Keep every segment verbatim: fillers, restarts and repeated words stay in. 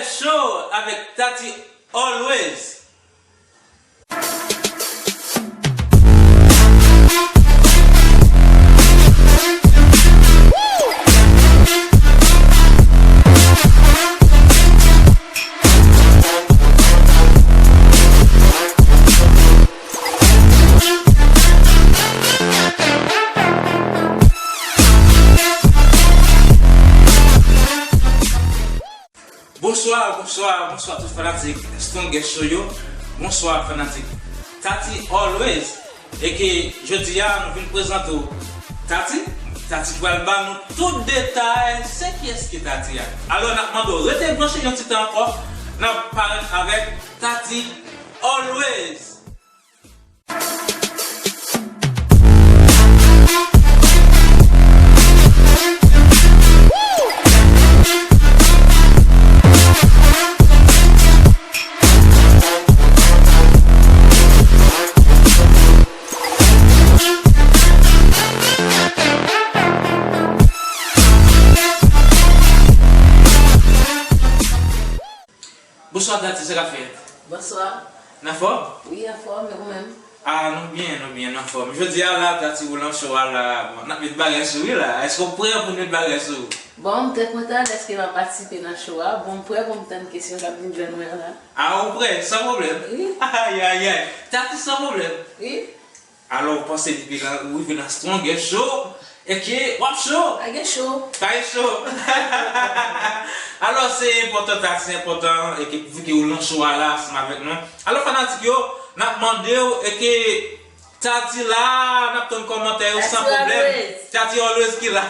Show avèk Tati Always. Bonswa, bonswa, bonswa tout fanatik Strongest Show yo. Bonswa fanatik Tati Always. E ke jodi a nou vin prezante w Tati. Tati pral ba nou tout detay se kiyès ki Tati a. Alò n ap mande w rete branche yon ti tan ankò. N ap parèt avèk Tati Always. Bonswa Tati, sa k ap fèt? Bonswa. N anfòm? Wi, anfòm, e ou menm? Ah, nou byen, nou byen, n anfòm. Jodi a la, Tati, ou lan show a la, bon, n ap met bagay sou wi la. Èske w prè pou n met bagay sou? Bon, m trè kontan dèske m ap patisipe nan show a. Bon, m prè pou m tann kesyon k ap vin jwenn mwen an la. Ah, ou prè, san pwoblèm. Wi. Ayayay, Tati, san pwoblèm. Wi. Alò, w panse depi la, ou rive nan Strongest Show, e ke w ap cho? Pa gen cho. Pa gen cho. Alò, se enpòtan, Tati, se enpòtan, e ke, vi ke ou lan show a la, ansanm avèk nou. Alò, fanatik yo, n ap mande w, e ke Tati la, n ap tann kòmantè yo san pwoblèm. Tati Always ki la.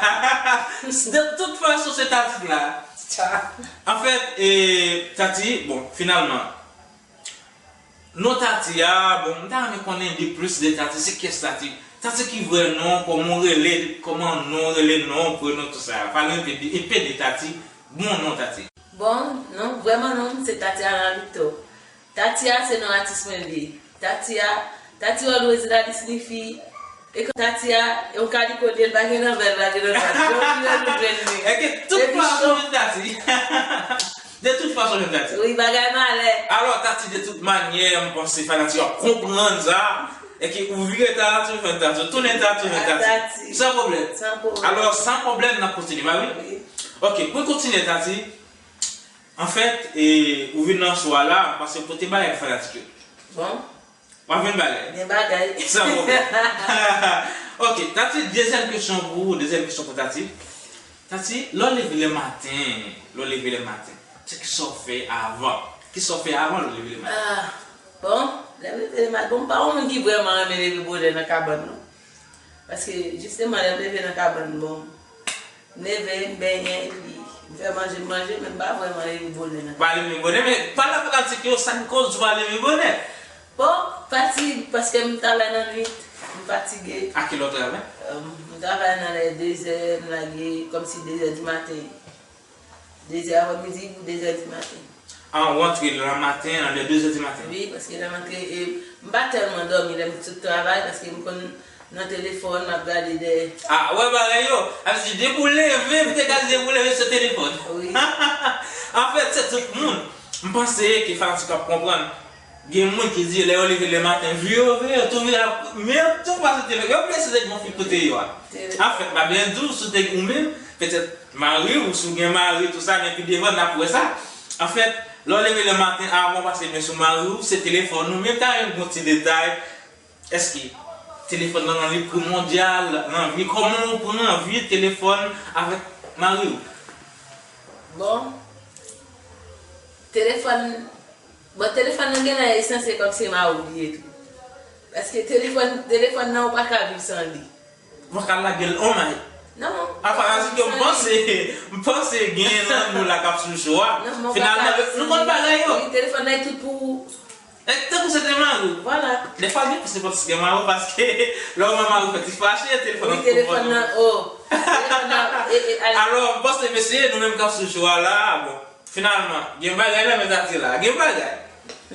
De tout fason, se Tati ki la. Anfèt, e, Tati, bon, finalman, non Tati a, bon, m ta renmen konnen de plis de Tati, se kiyès Tati? Tati ki vrè non, kòman w rele, kòman non w rele, non, prenon, tout sa. Pale enpe de, enpe de Tati, bon non Tati. Bon, non, vrèman non m, se Tatiana Victor. Tati a se non atis mwen li ye. Tati a, Tati Always la li siyifi, e kan Tati a, yon kaliko li ye, l pa gen lanvè, l pa gen lanvè. Bon, li wè nou jwenn li. Èske tout fason jwenn Tati? De tout fason jwenn Tati. Wi, bagay malè. Alò, Tati, de tout manyè, m panse fanatik yo ap konprann sa. Èske ou vire Tati, ou jwenn Tati, ou tounen Tati, ou jwenn Tati. San pwoblèm. San pwoblèm. Alò, san pwoblèm, n ap kontinye, pa vre? Wi. Ok, pou n kontinye, Tati, anfèt, e, ou vin nan show a la, paske pote bagay pou fanatik yo. Bon. W ap jwenn bagay. Gen bagay. San pwoblèm. Ok, Tati, dezyèm kesyon pou ou, dezyèm kesyon pou Tati. Tati, lè w leve lè maten, lè w leve lè maten, se kisa w fè avan? Kisa w fè avan lè w leve lè maten? Ah, bon, lè m leve lè maten, bon, m pa yon moun ki vrèman renmen leve bonè nan kabann, non. Paske, jisteman, lè m leve nan kabann, bon, m leve, m benyen, epi m fè manje, m manje, men m pa vrèman leve bonè nan. Pa leve bonè, men pale avèk fanatik yo, sa k koz ou pa leve bonè? Bon, fatig, paske m travay nan nwit, m fatige. A kilè w travay? Em, m travay nan lè dezè, m lage kòmsi dezè di maten. Dezè avè midi pou dezè di maten. An, w antre nan maten, nan lè dezè di maten? Wi, paske lè m antre, e, m pa tèlman dòmi lè m sot travay, paske m konn nan telefòn, m ap gade dèyè. A, wè bagay yo. A vle di, depi w leve, m te ka di depi w leve, se telefòn. Wi. Anfèt, se tout moun. M panse ke fanatik ap konprann. Gen moun ki di, lè yo leve lè maten, vi yo vre, yo tou vin ap, men yo tou pase telefòn. Yo blese se gon fi kote yo a. Anfèt, m ap byen di w, si w te ou menm, petèt mari w, si w gen mari, tou sa, men pi devan, n ap wè sa. Anfèt, lè w leve lè maten, avan w pase men sou mari w, se telefòn ou, men ta renmen gon ti detay. Èske telefòn nan li primòdyal nan vi? Kòman w pran vi telefòn avèk mari w? Bon, telefòn, bon, telefòn nan genlè li sanse kòmsi mari w li ye tou. Paske telefòn, telefòn nan ou pa ka viv san li. Mwen ka lage l on may. Non, apa, paske m panse, m panse gen lanmou la k ap sou cho a. Non, finalman, nou konn bagay yo. Wi, telefòn nan e tout pou ou. E tankou se te mari w. Vwala. Defwa gen plis enpòtans ke mari w, paske lè w wè mari w fè ti fache, telefòn nan. Wi, telefòn nan, o. Telefòn nan, e, e, ale. Alò, m panse, mesye, nou menm k ap sou cho a la, bon, finalman, gen bagay nan men Tati la. Gen bagay.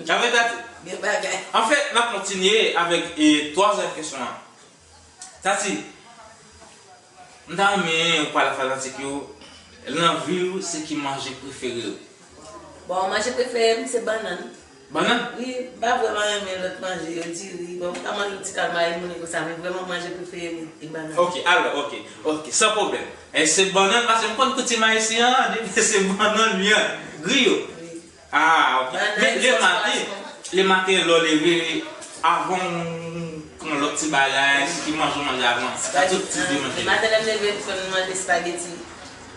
Nan men Tati. Gen bagay. Anfèt, n ap kontinye avèk, e, twazyèm kesyon an. Tati, m ta renmen ou pale ak fanatik yo, nan vi w, se ki manje prefere w? Bon, manje prefere m se bannann. Bannann? Wi, m pa vrèman renmen lòt manje, yo diri. Bon, m ka manje yon ti kalmari, moun konsa, men vrèman manje prefere m e bannann. Ok, alò, ok, ok, san pwoblèm. E se bannann, paske m konn koutim ayisyen an, depi se bannann li an, griyo. Wi. Ah, ok. Bannann, men le maten, le maten, lè w leve, avan w pran lòt ti bagay, ki manje w manje avan? Sa tout ti de manje. Le maten, lè m leve, m konn manje spageti.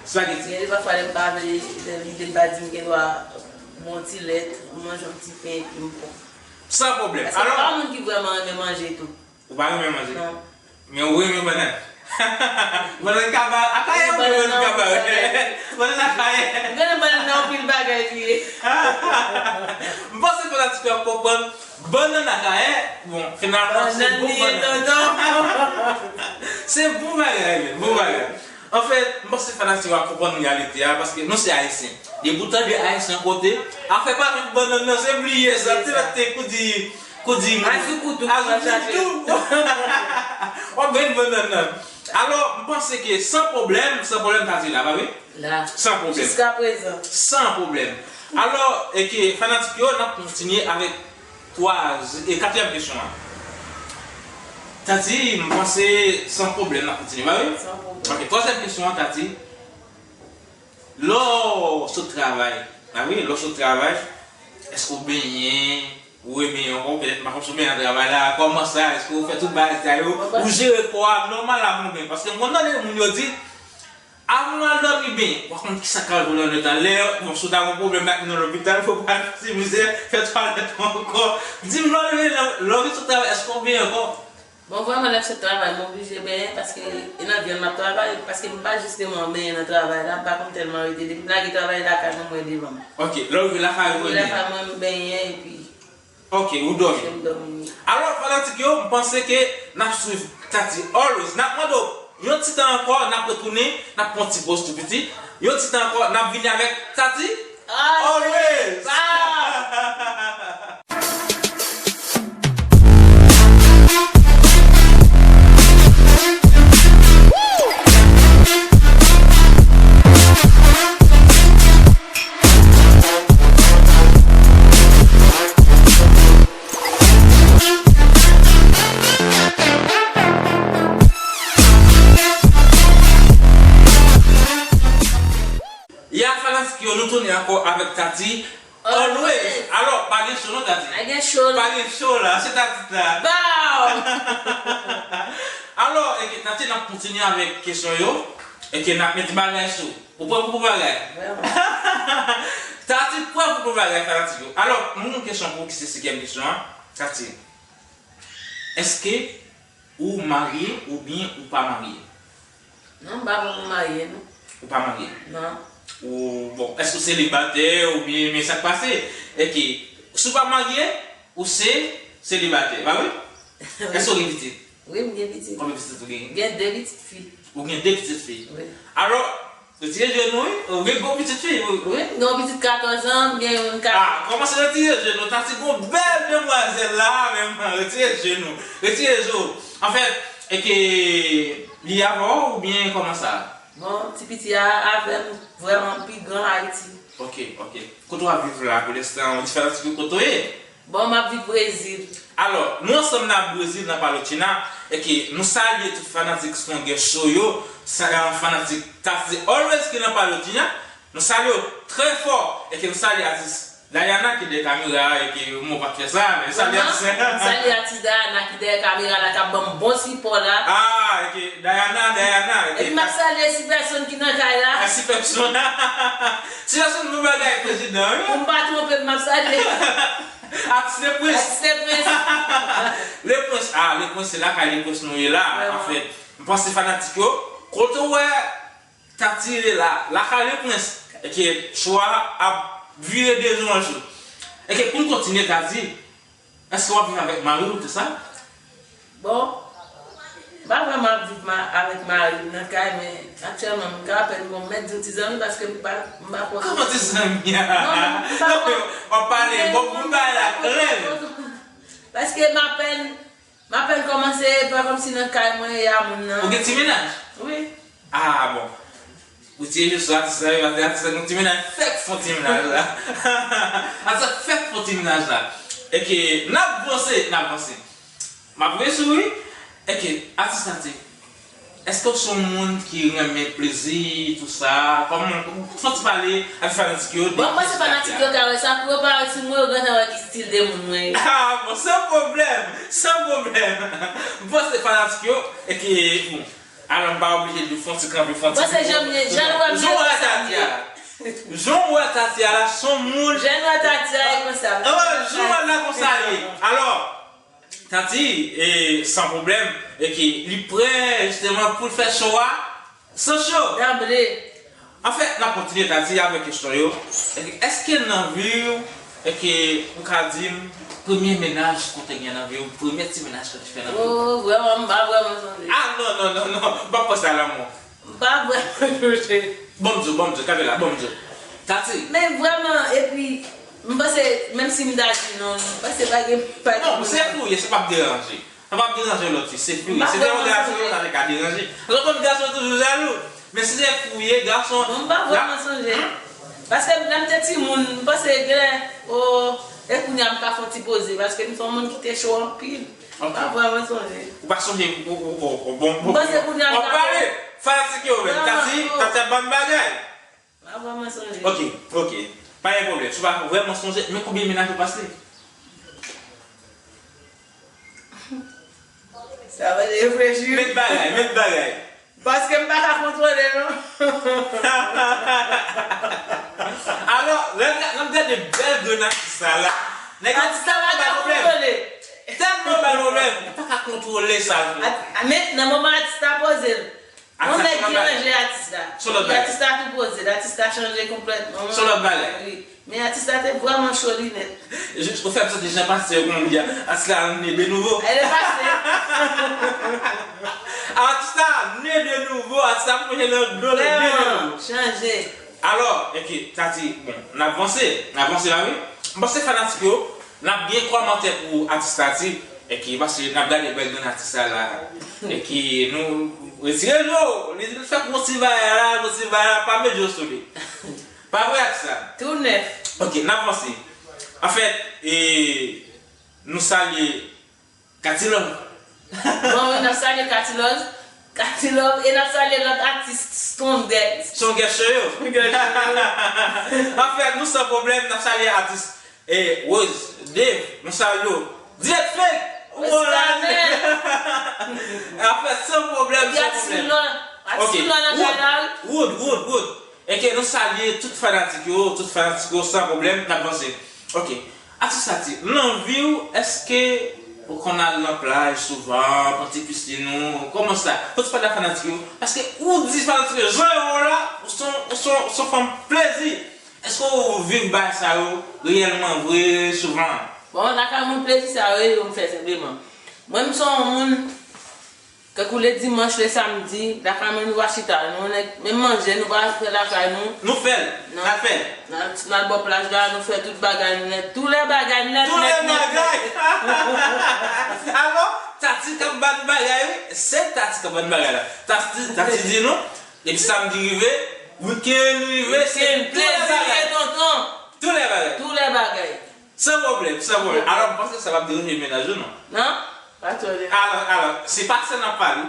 Spageti. Gen de pafwa, lè m pa vle, lè lide m pa di m gen dwa, m yon ti lèt, m manje yon ti pen, epi m pran. San pwoblèm. Paske m pa yon moun ki vrèman renmen manje tou. Ou pa renmen manje? Non. Men ou renmen bannann. Bannann kaba, akayè ou renmen bannann kaba? Bannann akayè. M konnen bannann nan anpil bagay li ye. M panse fanatik yo ap konprann. Bannann akayè, bon, finalman, se bon bannann. Se bon bagay, men, bon bagay. Anfèt, m panse fanatik yo ap konprann reyalite a, paske nou se Ayisyen. Depi w tande Ayisyen yon kote, afè pa menm bannann nan, se bliye sa. Ti lòt te kou di, kou di, a zoukout ou, a zoukout ou. W ap jwenn bannann nan. Alò, m panse ke san pwoblèm, san pwoblèm Tati la, pa vre? La. San pwoblèm. Jiska prezan. San pwoblèm. Alò, e ke fanatik yo, n ap kontinye avèk twa, e katriyèm kesyon an. Tati, m panse san pwoblèm n ap kontinye, pa vre? San pwoblèm. Ok, twazyèm kesyon an, Tati. Lè w sot travay, pa vre? Lè w sot travay, èske w benyen, ou rebenyen ankò? Petèt, m pa konn si w benyen nan travay la, kòman sa? Èske w fè tout bagay sa yo? Ou jere kò a nòmal avan w benyen? Paske m konn tande moun yo di, avan w al dòmi benyen. W ap konn kisa k al vole anndan tan. Lè, bon, si w ta gen yon pwoblèm ak moun nan lopital, fò w pa al fè ti mizè, fè twalèt ou ankò. Di m, lè w leve, lè, lè w vin sot travay, èske w benyen ankò? Bon, vrèman, lè m sot travay, m oblije benyen, paske e nan vyann m ap travay, paske m pa jisteman benyen nan travay la, m pa konn tèlman rete. Depi m lage travay lakay mwen, m wè devan m. Ok, lè w rive lakay ou, ou benyen? Lakay mwen, m benyen, epi Ok, ou dòmi. Alò, fanatik yo, m panse ke n ap swiv Tati Always. N ap mande w yon ti tan ankò, n ap retounen, n ap pran ti poz tou piti. Yon ti tan ankò, n ap vini avèk Tati Always. Always. Ya fanatik yo, nou tounen ankò avèk Tati Always. Alò, pa gen cho non, Tati. Pa gen cho. Pa gen cho la, se Tati la. Baw! Alò, e ke Tati, n ap kontinye avèk kesyon yo. E ke n ap mete bagay sou. Ou prè pou bagay? Vrèman. Tati prè pou bagay, fanatik yo. Alò, mwen gen yon kesyon pou ou ki se senkyèm kesyon an. Tati, èske ou marye oubyen ou pa marye? Non, m pa prè pou marye, non. Ou pa marye? Non. Ou, bon, èske ou selibatè oubyen, men sa k pase? E ke, si w pa marye, ou se selibatè, pa vre? Èske ou gen pitit? Wi, m gen pitit. Konbyen pitit ou genyen? Gen de pitit fi. Ou gen de pitit fi? Wi. Alò, retire je nou, wi. Ou gen gwo pitit fi, wi. Wi, m gen yon pitit katòz an, m gen youn ka... Ah, kòmanse retire je nou. Tati gon bèl demwazèl la, menm, retire je nou. Retire je w. Anfèt, e ke li avè w oubyen kòman sa? Bon, ti piti a avè m, vrèman pi gran Ayiti. Ok, ok. Kote w ap viv la pou lenstan? Ou di fanatik yo kote w ye? Bon, m ap viv Brezil. Alò, nou ansanm nan Brezil, nan Palotina, e ke nou salye tout fanatik Swangè Show yo, sa, fanatik Tati Always ki nan Palotina, nou salye w trè fò, e ke nou salye atis Dayana ki dèyè kamera, e ke mwen pa t fè sa, men salye atis. Mwen salye atis Dayana ki dèyè kamera la, k ap ban m bon sipò la. Ah, e ke Dayana, Dayana, e ke... Epi m ap salye Sipèson ki nan kay la. Ah, Sipèson. Sipèson, bon bagay, prezidan, wi. Pou m pa twonpe m, m ap salye. Atis Lepwens. Atis Lepwens. Lepwens, ah, Lepwens, se lakay Lepwens nou ye la, anfèt. M panse fanatik yo, kote w wè Tati ye la, lakay Lepwens, e ke cho a ap vire de jou an jou. E ke pou n kontinye, Tati, èske w ap viv avèk mari w, tou sa? Bon, m pa vrèman ap viv ma-, avèk mari m nan kay, men aktyèlman, m ka apèn, bon, m mèt di w ti zanmi, paske m pa, m pa pran... Kòman ti zanmi a? Non, m pa pran... W ap pale, bon, pou m pale la klè. Paske m apèn, m apèn kòmanse, pa kòmsi nan kay mwen, e a moun nan. Ou gen ti mennaj? Wi. Ah, bon. Retire je sou atis la wi, paske atis la gen yon ti mennaj, fèk fè yon ti mennaj la. Atis la fèk fè yon ti mennaj la. Eke, n ap vanse, n ap vanse. M ap resou wi. Eke, atis la te. Èske w se yon moun ki renmen plezi, tou sa? Kòman, fè w ti pale avèk fanatik yo de... Bon, mwen panse fanatik yo ka wè sa, pou yo pa wè sou mwen, yo gentan wè ki stil de moun mwen ye. Ah, bon, san pwoblèm, san pwoblèm. M panse fanatik yo, eke, bon, alò m pa oblije di w fè yon ti kanpe, fè yon ti... Bon, se jan m ye, jan w wè m ye, se konsa m ye. Jan w wè Tati a la, se yon moun... Jan w wè Tati a, e konsa m ye. Ah, jan w wè l la, konsa l ye. Alò, Tati, e, san pwoblèm, eke li prè, jisteman, pou l fè cho a, san cho. Danble. Anfèt, n ap kontinye, Tati, avèk kesyon yo. Èske nan vi w, eke ou ka di m, premye mennaj ke w te gen nan vi w, premye ti mennaj ke w te fè nan vi w? Oh, vrèman, m pa vrèman sonje. Ah, non, non, non, non, m p ap pran sa lanmò. M pa vrèman sonje. Ban m di w, ban m di w, kanpe la, ban m di w. Tati. Men vrèman, epi, m panse, menm si m ta di non, m panse pa gen, pa gen... Non, se fouye, se p ap deranje. Sa p ap deranje lòt fi, se fouye. M pa vrèman sonje. Se te yon gason, sa te ka deranje. Lòt gason toujou jalou. Men si se fouye, gason... Bon, m pa vrèman sonje. Paske lè m te timoun, m panse genlè, o, e kounye a m ka fè yon ti poze, paske m se yon moun ki te cho anpil. Ok. M pa vrèman sonje. Ou pa sonje, o, o, o, o, bon, bon. M panse kounye a m ka pale. Fanatik yo menm, Tati, Tati ap ban m bagay. M pa vrèman sonje. Ok, ok. Pa gen pwoblèm. Si w pa vrèman sonje, men konbyen mennaj ou pase? Sa va reflechi. Met bagay, met bagay. Paske m pa ka kontwole, non. Alò, lè n ap gade bèl grenn atis sa la, nèg la... Atis la pa ka kontwole. Tèlman bèl pwoblèm, ou pa ka kontwole sa l ye. At-, men, nan moman atis la poze l, yon nèg ki ranje atis la. Son lòt bagay. Atis la tou poze l, atis la chanje konplètman. Son lòt bagay. Wi. Men atis la te vrèman cho li nèt. Jis pou fè m santi jan pastè yo konn di a, atis la ne de nouvo. Elle est passée. Atis la ne de nouvo, atis la plonje nan dlo de nouvo. Vrèman, chanje. Alò, eke, Tati, bon, n ap vanse, n ap vanse la wi. M panse fanatik yo, n ap gen kòmantè pou atis Tati, eke, paske n ap gade bèl grenn atis sa la, eke, nou retire nou, li fè gwo ti bagay la, gwo ti bagay la, pa met dlo sou li. Pa vre ak sa? Tou nèf. Ok, n ap vanse. Anfèt, e, nou salye Katilòv. Bon, wi, n ap salye Katilòv. Katilòv, e n ap salye lòt atis Strongest. Strongest Show yo. Strongest Show yo. Anfèt, nou san pwoblèm, n ap salye atis, e, Rose, Dave, nou salye w. Dirèk fake. Anfèt, san pwoblèm, san pwoblèm. Atis Lilò, atis Lilò nan kay la, wi. Wood, Wood, Wood. Eke nou salye tout fanatik yo, tout fanatik yo, san pwoblèm, n ap vanse. Ok. Atis Tati, nan vi w, èske ou konn al nan plaj souvan, pran ti pisin ou, kòman sa? Fò w ti pale ak fanatik yo, paske ou di fanatik yo, jan yo wè w la, ou se yon, ou se yon, ou se yon fanm plezi. Èske ou viv bagay sa yo reyèlman vre souvan? Bon, lakay mwen, plezi sa yo, yo m fè senpleman. Mwen, m se yon moun, Tankou le dimanch, le samdi, lakay mwen nou va chita, nou nèk, menm manje, nou pa fè lakay nou. Nou fè l, n ap fè l. N al, n al bò plaj la, nou fè tout bagay nou nèt, tou lè bagay nèt, nèt, nèt, nèt. Tou lè bagay. Alò, Tati k ap ban n bagay, wi. Se Tati k ap ban n bagay la. Tati, Tati di nou, depi samdi rive, wikenn rive, se tou lè bagay. Tou lè bagay. Tou lè bagay. San pwoblèm, san pwoblèm. Alò, m panse sa p ap deranje mennaj ou, non? Non, pa twò deranje. Alò, alò, se pase n ap pale.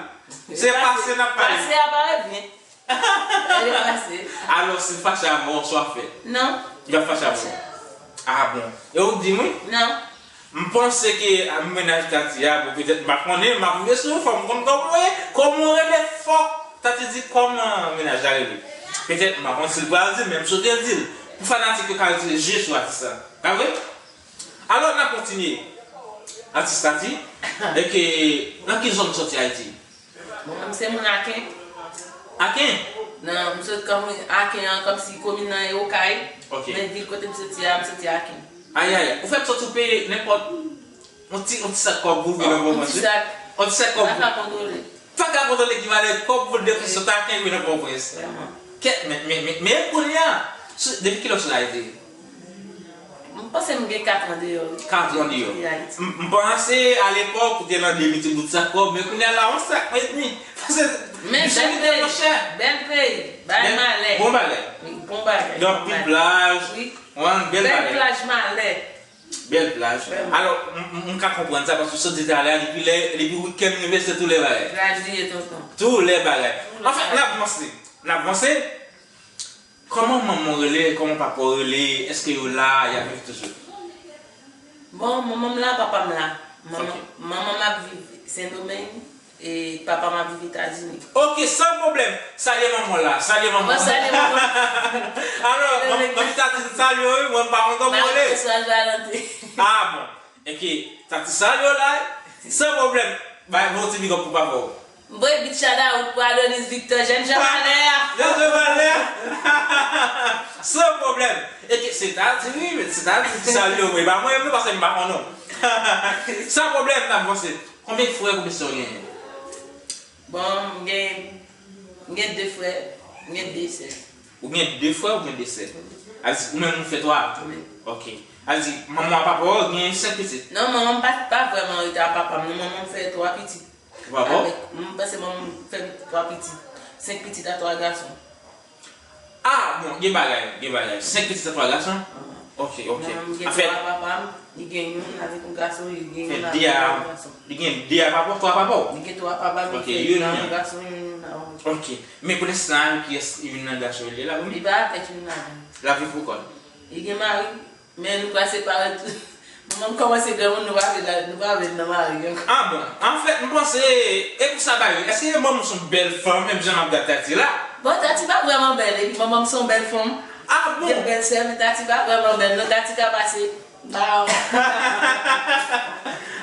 Se pase n ap pale. Pase a pa revyen. Lè pase. Alò, si l fache avè w, sa w ap fè? Non. Li p ap fache avè w? Ah bon. E ou k di m wi? Non. M panse ke, ah, mennaj Tati a, bon, petèt m pa konnen, m ap rive sou ou, fò m konn kòman w ye, kòman w rele, fòk Tati di kòman mennaj la rele. Petèt m pa konn si l pral di l, men m swete l di l. Pou fanatik yo ka retire je sou atis la. Pa vre? Alò, n ap kontinye. Atis Tati, eke, nan ki zòn w sòti Ayiti? Bon, mwen se moun Aken. Aken? Nan, m sot kòm Aken an, kòmsi komin nan e Okay. Ok. Men vil kote m soti a, m soti Aken. Ayayay, ou fèk sot ou peye nenpòt yon ti, yon ti sak kòb pou vin nan Pòtoprens, wi. Yon ti sak. Yon ti sak kòb. Pa ka kontwole. Pa ka kontwole ki valè kòb pou deplase sot Aken vin nan Pòtoprens. Vrèman. Kèt, men, men, men, men kounye a, depi kilè w sot Ayiti? M Panse m gen kat an deyò, wi. Kat an deyò. Depi Ayiti. M m panse alepòk ou te nan de mil ti bout sak kòb, men kounye a la yon sak edmi. Paske Men boucheri bèl tèlman peyi, chè. Bèl peyi, bay malè. Bon bagay. Wi, bon bagay. Gen anpil plaj. Wi. Wan, bèl Bèl bagay. Plaj malè. Bèl plaj. Alò, m m- m ka konprann sa paske w sot di talè a depi lè depi wikenn rive se tou lè bagay. Graduye tonton. Tou lè bagay. Anfen, n ap vanse. N ap vanse. Kòman manman w rele? Kòman papa w rele? Èske yo la? Y ap viv toujou? Bon, manman m la, papa m la. Manman m ap viv Sendomeng e papa m ap viv Etazini. Ok, san pwoblèm. Salye manman w la. Salye manman w. Mwen salye manman m. Alò, manman Tati salye w, wi, mwen m pa konn kòman w rele. Marie-Françoise Valentin. Ah bon. Ok, Tati salye w la, san pwoblèm. Bay yon ti big up pou papa w. M voye big shout out pou Adonis Victor, jèn jan valè a. Jèn jan valè a. San pwoblèm. Ok, se Tati, wi, men se Tati ki salye w, wi. E pa mwen menm non, paske m pa konn non. San pwoblèm, n ap vanse. Konbyen frè, konbyen sè w genyen? Bon, m gen, m gen de frè, m gen de sè. Ou gen de frè, ou gen de sè? Sa vle di, ou menm ou fè twa? Wi. Ok. Sa vle di, manman w ak papa w genyen senk pitit? Non, manman m pa, pa vrèman rete ak papa m, non, manman m fè twa pitit. Papa w? Avèk, m panse manman m fè twa pitit, senk pitit a twa gason. Ah, bon, gen bagay, gen bagay. Senk pitit a twa gason? Ok, ok. Manman m gen Anfèt, twa papa m, li gen youn avèk yon gason, li gen fè youn de avèk a, yon gason. Li gen de a papa w, twa papa w? Li gen twa papa m, Ok, li youn, fè youn youn. Gason, youn, youn. Ok. Men pou lenstan, avèk kiyès youn nan gason yo li la, wi? Li pa avèk youn nan. L ap viv pou kò l. Li gen mari, men nou pral separe tou. Manman m kòmanse granmoun, nou pa vle la, nou pa vle l nan mari ankò. Ah bon? Anfèt, m panse, e pou sa bagay, èske manman w se yon bèl fanm, menm jan m ap gad Tati la? Bon, Tati pa vrèman bèl, epi manman m se yon bèl fanm. Ah bon? Gen bèl sè, men Tati pa vrèman bèl, non, Tati ka pase. Ba.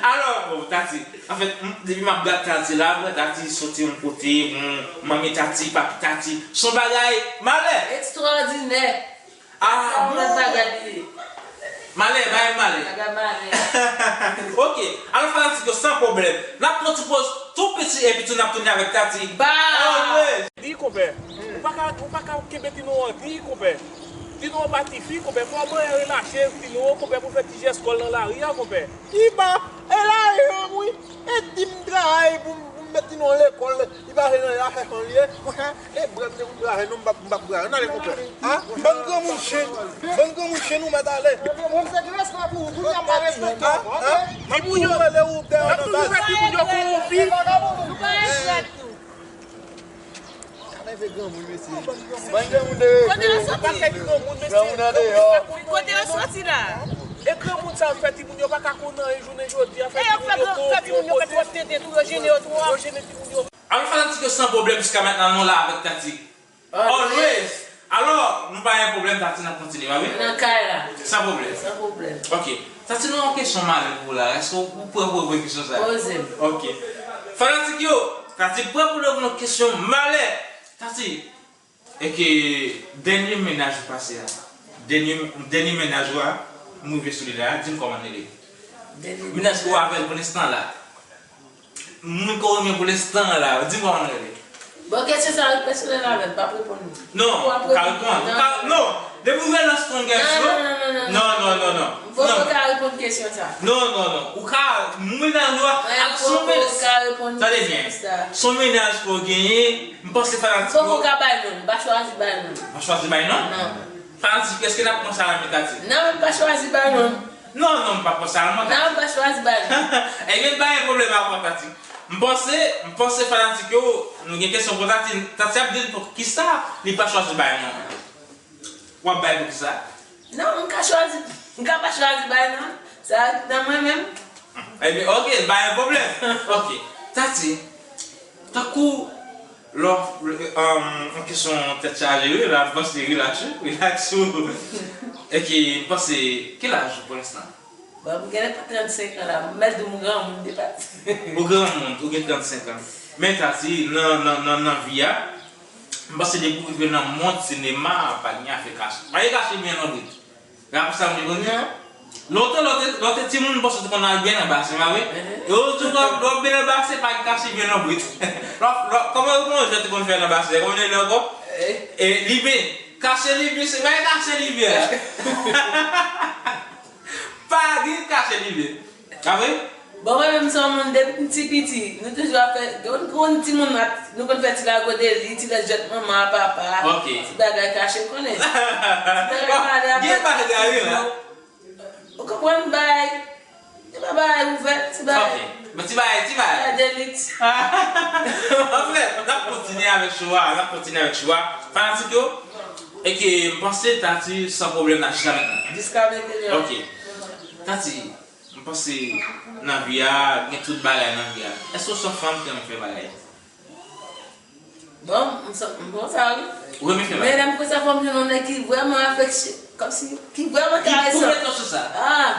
Alò, bon, Tati, anfèt, m- depi m ap gad Tati la, m wè Tati soti yon kote, bon, manmi Tati, papi Tati, se yon bagay malè. Ekstraòdinè. Ah, Sa yon lòt bon. Bagay li ye. Malè, bagay malè. Bagay malè. Ok, alò fanatik yo, san pwoblèm. N ap pran ti poz tou piti epi tou n ap tounen avèk Tati. Ba. Always. Di konpè, ou pa ka, ou pa ka kenbe Tino an, di konpè. Tino an pa tifi, konpè, fò manyen relache Tino, konpè, pou fè ti jès kò l nan lari a, konpè. Ki ba, e lari an, wi. E di m travay pou m pou m met Tino an lekòl, li pa vle nan la chèch an l ye. Monchè, e brèm de moun brave, non, m p ap, m p ap brave. N ale, konpè. A, bann granmoun chen, bann granmoun chen, nou mèt ale. Mwen se ki respè pou ou, kounye a m pa respekte w. Di moun yo, rele ou dèyè nan baz. Fè timoun yo kowonpi. Nou pa respè tou. Sa leve granmoun, mesye. Bann granmoun de Kote yo soti? Granmoun an deyò. Kote yo soti la? E granmoun sa yo fè timoun yo pa ka konn anyen jounen jodi a, fè timoun yo kowonpi, yo koze. Yo fè timoun yo fè twòp tenten tou, yo jene yo twòp. Yo jene timoun yo. Alò fanatik yo, san pwoblèm, jiska mentnan nou la avèk Tati. Always. Alò, nou pa gen pwoblèm, Tati, n ap kontinye, pa vre? Nan kay la. San pwoblèm. San pwoblèm. Ok. Tati, nou yon kesyon malè pou ou la. Èske ou prè pou reponn kesyon sa? Poze m. Ok. Fanatik yo, Tati prè pou reponn yon kesyon malè. Tati, e ke dènye mennaj ou pase a, dènye, dènye mennaj ou a, m rive sou li la, di m kòman l rele. Dènye Mennaj ou avè l pou lenstan la. Moun ke w renmen pou lenstan an la, di m kòman l rele. Bon, kesyon sa yo pèsonèl avè m, m p ap reponn li. Non, ou ka reponn. Ou ka, non, depi w relans yon gèl yo. Non, non, non, non, non. Non, non, non, non, non. M poko ka reponn kesyon sa. Non, non, non. Ou ka, mwen nan lwa, Mwen aksyon poko mennaj. Ka reponn Tande kesyon byen. Sa. Se yon mennaj ke w genyen, m panse fanatik Poko yo. Ka bay non, m pa chwazi bay non. Pa chwazi bay non? Non. Fanatik, èske n ap pran sa nan men Tati? Non, m pa chwazi bay non. Non, non, m pa pran sa nan men Tati. Non, m pa chwazi bay non. Ebyen, pa gen pwoblèm avè w, Tati. M panse, m panse fanatik yo, nou gen kesyon pou Tati. Tati ap di l pou kisa li pa chwazi bay non. W ap bay pou kisa? Non, m ka chwazi, m ka pa chwazi bay non. Sa nan mwen menm. Ebyen, ok, pa gen pwoblèm. Ok. Tati, tankou lè w, um, yon kesyon tèt chaje, wi, la, m panse relax, relax ou. Ok, m panse, ki laj ou pou lenstan? Bon, m gen trannsenk an la, m mèt di w m granmoun depi. Ou granmoun, ou gen trannsenk an. Men Tati, nan, nan, nan, nan vi a, m panse depi w rive nan mond sinema, pa gen afè kache. Pa gen kache byen non plis. Rapò sa m di konn. Lontan, lè w te, lè w te timoun, m panse w te konn al byen nan basen, pa vre? E ojou, lè w, lè w byen nan basen, pa gen kache byen non plis. Lè w, lè w, kòman, kòman jan w te konn fè nan basen? Kòman w rele ankò? E, liben. Kache liben, se pa kache liben la. Pa gen kache li vle. Pa vre? Bon, mwen menm se yon moun depi m ti piti, nou toujou ap fè, gen yon, yon timoun ap, nou konn fè ti lago de li, ti lès jwèt manman a papa, Ok. Ti bagay kache, konnen. Ti bagay Bon, pale ap gen fè bagay, wi, la. Ou konprann bay, gen bagay ouvè, ti bagay. Ok. Bon, ti bagay, ti bagay. Bagay de lit. Anfèt, n ap kontinye avèk show a, n ap kontinye avèk show a. Fanatik yo, e ke m panse Tati san pwoblèm nan jiska mentnan. Jiska mentnan. Ok. Tati, m panse nan vi a, gen tout bagay nan vi a. Èske w se yon fanm ki renmen fè bagay? Bon, m sa, m bon sa wi. Ou renmen fè bagay? Men lè m konsa fò m jwenn yon nèg ki vrèman afeksyon, kòmsi, ki vrèman karesan. Ki pou mete w sou sa? Ah!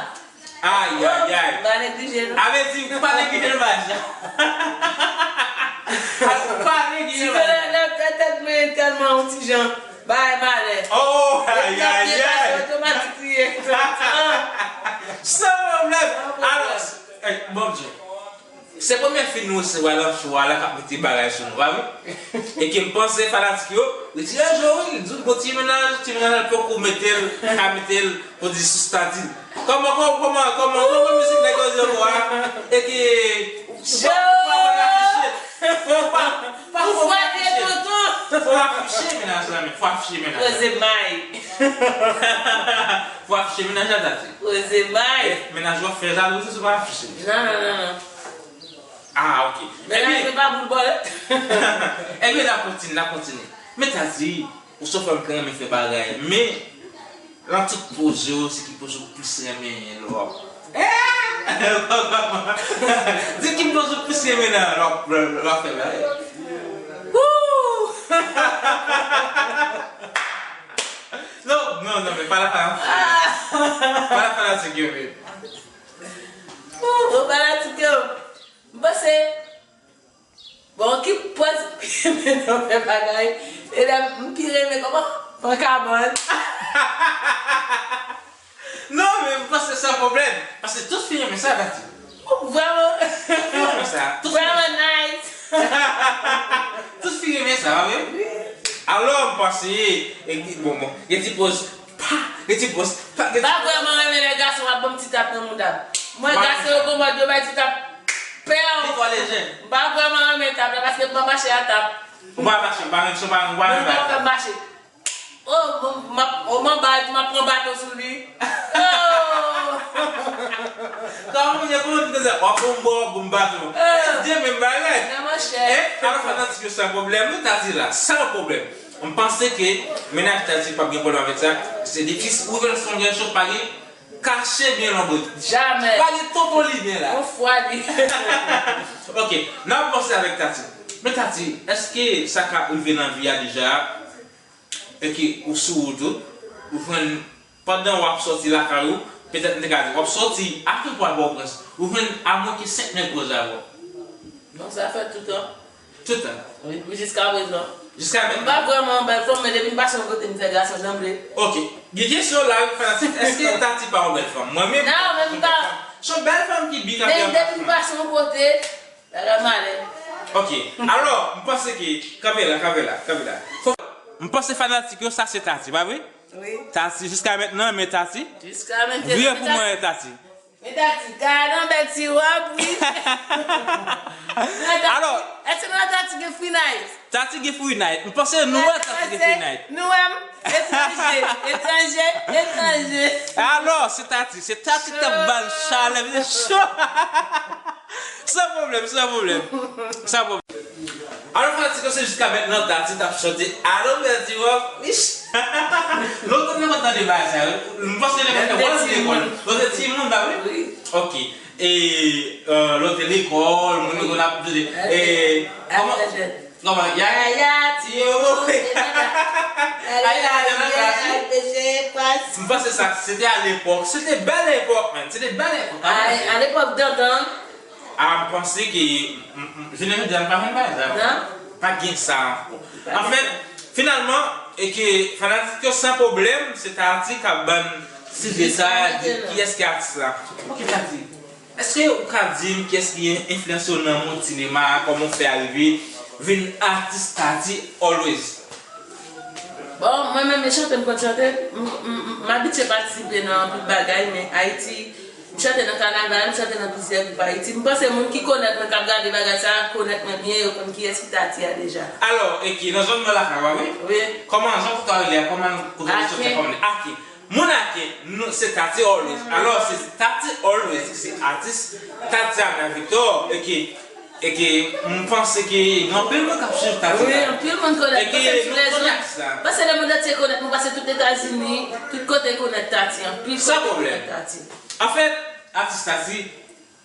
Ay, ay, ay. M pa neglije non. A vle di, ou pa neglije l, baz. Ou pa neglije l, baz. Lè, lè, lè tèt mwen tèlman yon ti jan, bay malè. Oh, ay, ay, ay. Otomatik li ye. San pwoblèm. San pwoblèm. Alò, eh, bon Dye. Se premye fi nou resevwa nan show a la k ap mete bagay sou nou, pa vre? E ke m panse fanatik yo retire je w, wi, di w gon ti mennaj, ti mennaj la poko mete l, ka mete l, pou di sou stati. Kòman, kòman, kòman, kòman, kòman mizik nèg yo di ankò a? E ke, fò, fò w afiche. Fò w pa, pa fò w afiche. Fò w afiche mennaj la, men, fò w afiche mennaj la. Poze may. Fò w afiche mennaj la, Tati. Poze may. Eh, mennaj w ap fè jalouzi si w pa afiche. Non, non, non, non. Ah, ok. Mennaj mwen pa boul bòlèt. Ebyen, n ap kontinye, n ap kontinye. Men Tati, ou se yon fanm ki renmen fè bagay, men nan tout poz yo, se ki poz ou plis renmen lè w ap, eh! Di ki poz ou plis renmen nan lè w ap, lè w ap fè bagay. Woo! Non, non, non, men pa la fanatik. Pa la fanatik yo menm. Ou fanatik yo. M panse, bon, ki pòz m pi renmen nan fè bagay? E lè m pi renmen kòman? Pran kabann. Non, men m panse san pwoblèm. Paske tout fi renmen sa, Tati. Ou vrèman, Tout fi renmen sa. Tout fi renmen vrèman nice. Tout fi renmen sa, pa vre? Wi. Alò, m panse, e, bon, bon, gen ti pòz, pa, gen ti pòz, pa, gen ti M pa vrèman renmen lè gason ap ban m ti tap nan mouda. Mwen, gason yo gon mòd yo bay ti tap pè. Li twò lejè. M pa vrèman renmen tap la, paske m pa mache a tap. Ou pa mache, ou pa renmen, ou pa renmen bagay sa. Mwen pa fè mache. Oh, m, m ap, oh, m anba, m ap pran baton sou li. Oh! Kòman moun yo, kòman moun yo, w ap bon bò, bon baton. Eh. Dye menm bagay. Non, monchè. Eh, alò, fanatik yo, san pwoblèm, wi, Tati la, san pwoblèm. M panse ke mennaj Tati p ap gen pwoblèm avèk sa. Se de fis, ou fè l sonje, chòt pa gen, kache byen lonbrit. Jamè. Pa gen tonton li byen la. Yon fwa li. Ok, n ap avanse avèk Tati. Men Tati, èske sa ka rive nan vi a deja? E ke ou sou wout ou, ou jwenn, pandan w ap sòti lakay ou, petèt m te ka di, w ap sòti a Kenpwa Pòtoprens, ou jwenn a mwen ke senk nèg koze avè w. Non, sa fèt toutan. Toutan? Wi, wi, jiska prezan. Jiska mentnan? M pa vrèman yon bèl fanm, men depi m pase yon kote, m fè gason janble. Ok. Gen kesyon la, wi, fanatik, èske Tati pa yon bèl fanm? Mwen menm, non, men m pa. Se yon bèl fanm ki bi k ap fè yon bèl fanm. Men depi m pase yon kote, Bagay malè. Ok. Alò, m panse ke, kanpe la, kanpe la, kanpe la. Fò, m panse fanatik yo, sa se Tati, pa vre? Wi. Tati, jiska mentnan, men Tati. Jiska mentnan. Vire pou mwen, Tati. Men Tati, gade yon bèl ti wòb, wi. Alò. Èske nou wè Tati gen free night? Tati gen free night. M panse nou wè Tati gen free night. Nou wè m? Etranje, etranje, etranje. Alò, se Tati, se Tati k ap ba l chalè, mesye, cho. San pwoblèm, san pwoblèm. San pwoblèm. Alò, fanatik yo, se jiska mentnan Tati t ap chante Alon Bèl Ti Wòb. Ish. Lontan nou pa tande bagay sa yo. M panse nou pa tande, w al lekòl. Ou te timoun, pa vre? Wi. Ok. E, euh, lè w te lekòl, moun yo konn ap tande. E, kòman, kòman, ya, ya, ya, ti yo. Ay, ay, ay, ay, ay, ay. M panse sa, se te alepòk. Se te bèl epòk, man. Se te bèl epòk, pa vre? Ay, alepòk dantan. A, m panse ke, m, m, jounen jodi a, m pa konn bagay sa, non. Non? Pa gen sa ankò. Anfèt, finalman, e ke fanatik yo san pwoblèm, se Tati k ap ban n sijè sa, di kiyès ki atis la. Ok, Tati. Èske ou ka di m kiyès ki enfliyanse w nan mond sinema a, kòman w fè a rive vin atis Tati always? Bon, mwen menm, e chante m konn chante, m, m, m, m abitye patisipe nan anpil bagay, men Ayiti, M chante nan kanaval, m chante nan plizyè gwoup Ayiti. M panse moun ki konèt mwen, k ap gade bagay sa a, konèt mwen byen, yo konn kiyès ki Tati a deja. Alò, e ki, nan zòn nan lakay ou a, wi? Wi. Kòman, jan kote w rele a, kòman kote w soti a, kòman? Aken. Moun Aken, nou, se Tati Always. Alò, se Tati Always ki se atis Tatiana Victor, e ki, e ki, m panse ke gen anpil moun k ap swiv Tati la. Wi, anpil moun konèt. E ki, nou konèt sa. Panse lemonn antye konèt mwen, paske tout Etazini, tout kote konèt Tati, anpil kote konèt Tati. Anfèt, atis Tati,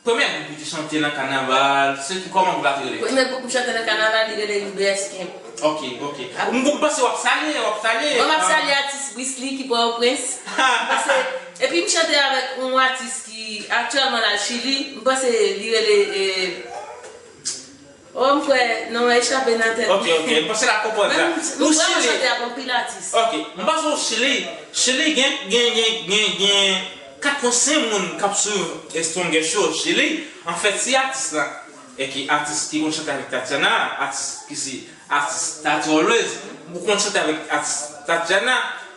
premye gwoup li te chante nan kanaval, se ki, kòman gwoup la te rele? Premye gwoup m chante nan kanaval, li rele Hubert Skimp. Ok, ok. M, m panse w ap salye, w ap salye. Bon, m ap salye atis Brisly ki Pòtoprens. M panse, epi m chante avèk yon atis ki aktyèlman l al Chili. M panse li rele, eh, oh, m kwè non an echape nan tèt mwen. Ok, ok. M panse l ap konprann sa. Ou vrèman Chili. Chante ak anpil atis. Ok. M panse w Chili. Chili gen, gen, gen, gen, gen katrevensenk moun k ap swiv Strongest Show Chili. Anfèt, si atis la, e ki atis ki konn chante avèk Tatiana, atis ki se atis Tati Always, ou konn chante avèk atis Tatiana,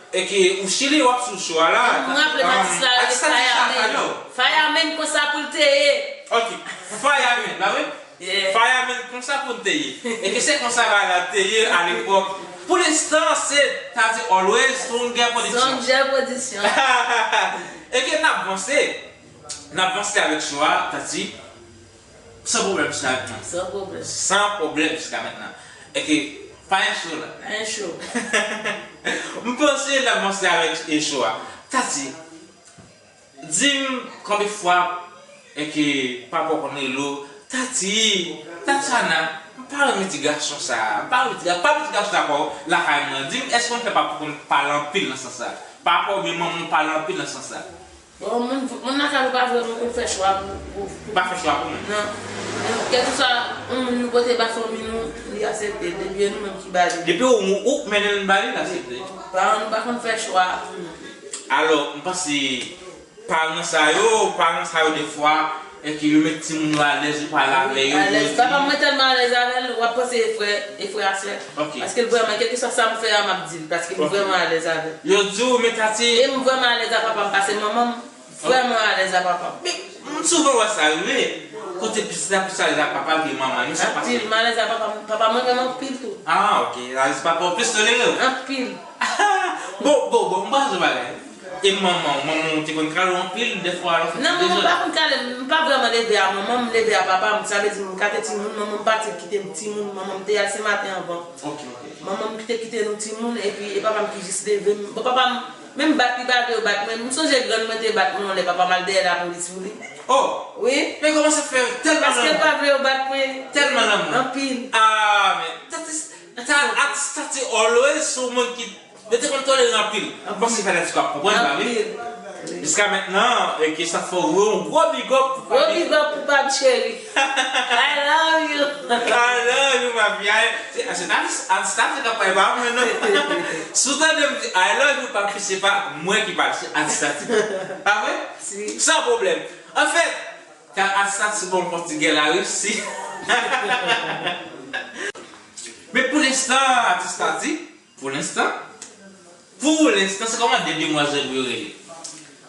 e ki ou Chili, w ap sou show a la. M raple m atis la rele Fireman. Fireman, konsa pou l te ye. Ok, Fireman, pa vre? Yeah. Fireman, konsa pou l te ye. E ke se konsa bagay la te ye alepòk. Pou lenstan, se Tati Always, Stronger Production. Stronger Production. E ke n ap vanse, n ap vanse avèk show a, Tati, san pwoblèm jiska mentnan. San pwoblèm. San pwoblèm jiska mentnan. E ke, pa gen cho la. Pa gen cho. M panse n ap vanse avèk e show a. Tati, di m konbyen fwa e ke papa w konn rele w, Tati, Tatiana, m pa renmen ti gason sa a, m pa renmen ti gason, pa renmen ti gason sa ankò lakay mwen. Di m, èske w konn fè papa w konn pale anpil nan sans sa a? Papa w oubyen manman w pale anpil nan sans sa a? Bon, moun, moun lakay ou pa vrèman konn fè chwa pou, pou, pou. Pa fè chwa pou moun. Non. Kèlkeswa yon moun nou pote ba fanmi nou, li aksepte. Depi e nou menm ki ba li. Depi ou, ou mennen l ba li, l aksepte. Paran nou pa konn fè chwa pou nou. Alò, m panse paran sa yo, paran sa yo defwa, e ke yo met timoun yo alèz, yo pale avè yo, yo di. Papa m mwen tèlman alèz avè l, w ap panse e frè, e frè a sè. Ok. Paske l vrèman, kèlkeswa sa m fè a, m ap di l, paske m vrèman alèz avè l. Yo di w, men Tati. E m vrèman alèz a papa m, paske manman m vrèman alèz a papa m. Men, m souvan wè sa rive, kote pitit la plis alèz a papa l ke manman l, men sa pa vre. Anpil, m alèz a papa m, papa m renmen m anpil tou. Ah, ok, alèz papa w plis tolere w. Anpil. Bon, bon, bon, m pral di w bagay. E manman w, manman w te konn kale w anpil, dèfwa lè w fè ti dejene? Non, manman m pa konn kale m, m pa vrèman leve a manman m, m leve a papa m. Sa vle di, m gate timoun, manman m pati, l kite m timoun, manman m te al Senmaten anvan. Ok, ok. Manman m te kite nou timoun, epi e papa m ki jis leve m. Bon, papa m, menm bat, li pa vle yo bat mwen. M sonje grann mwen te bat mwen yon lè, papa m al dèyè lapolis pou li. Oh! Wi. Men kòman sa fè tèlman lanmou? Paske l pa vle yo bat mwen. Tèlman lanmou. Anpil. Ah, men, Tati, Tati Always, se yon moun ki Yo te konn tolere anpil. Anpil. M panse fè nèg ap konprann, pa vre? Anpil. Wi. Jiska mentnan, e ke sa fè w yon gwo big up pou Papi. Gwo big up pou Papi cheri. I love you. I love you, Papi. Ay, se, se atis, atis Tati k ap pale, pa mwen, non. Si w tande m di, "I love you, Papi," se pa mwen ki pale, se atis Tati. Pa vre? Si. San pwoblèm. Anfèt, atis Tati, bon, pòtigè la resi. Men pou lenstan, atis Tati, Pou lenstan? Pou lenstan, se kòman de demwazèl yo rele?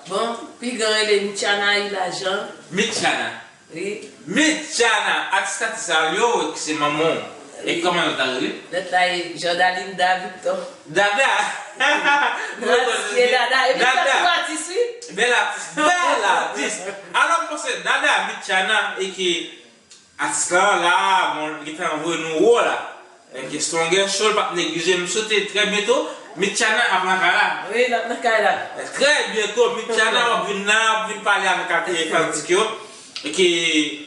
Bon, pi gran rele Mitchana Ilajan. Mitchana? Wi. Mitchana, atis Tati sa yo, ki se manman w. E kòman yo ta rele? Lòt la e Jordalinda Victor. Dada! Dada! Epi Dada. Dada. Bèl atis, wi. Bèl atis, bèl atis. Alò, m panse Dada, Mitchana, e ki Atis la, la, bon, li gentan voye nou wo la. E ke Stronger Show, l p ap neglije. M swete trè byento, Mitchana ap nan kay la. Wi, l ap nan kay la. Trè byento, Mitchana, w ap vin la, w ap vin pale avèk fanatik yo. E ke,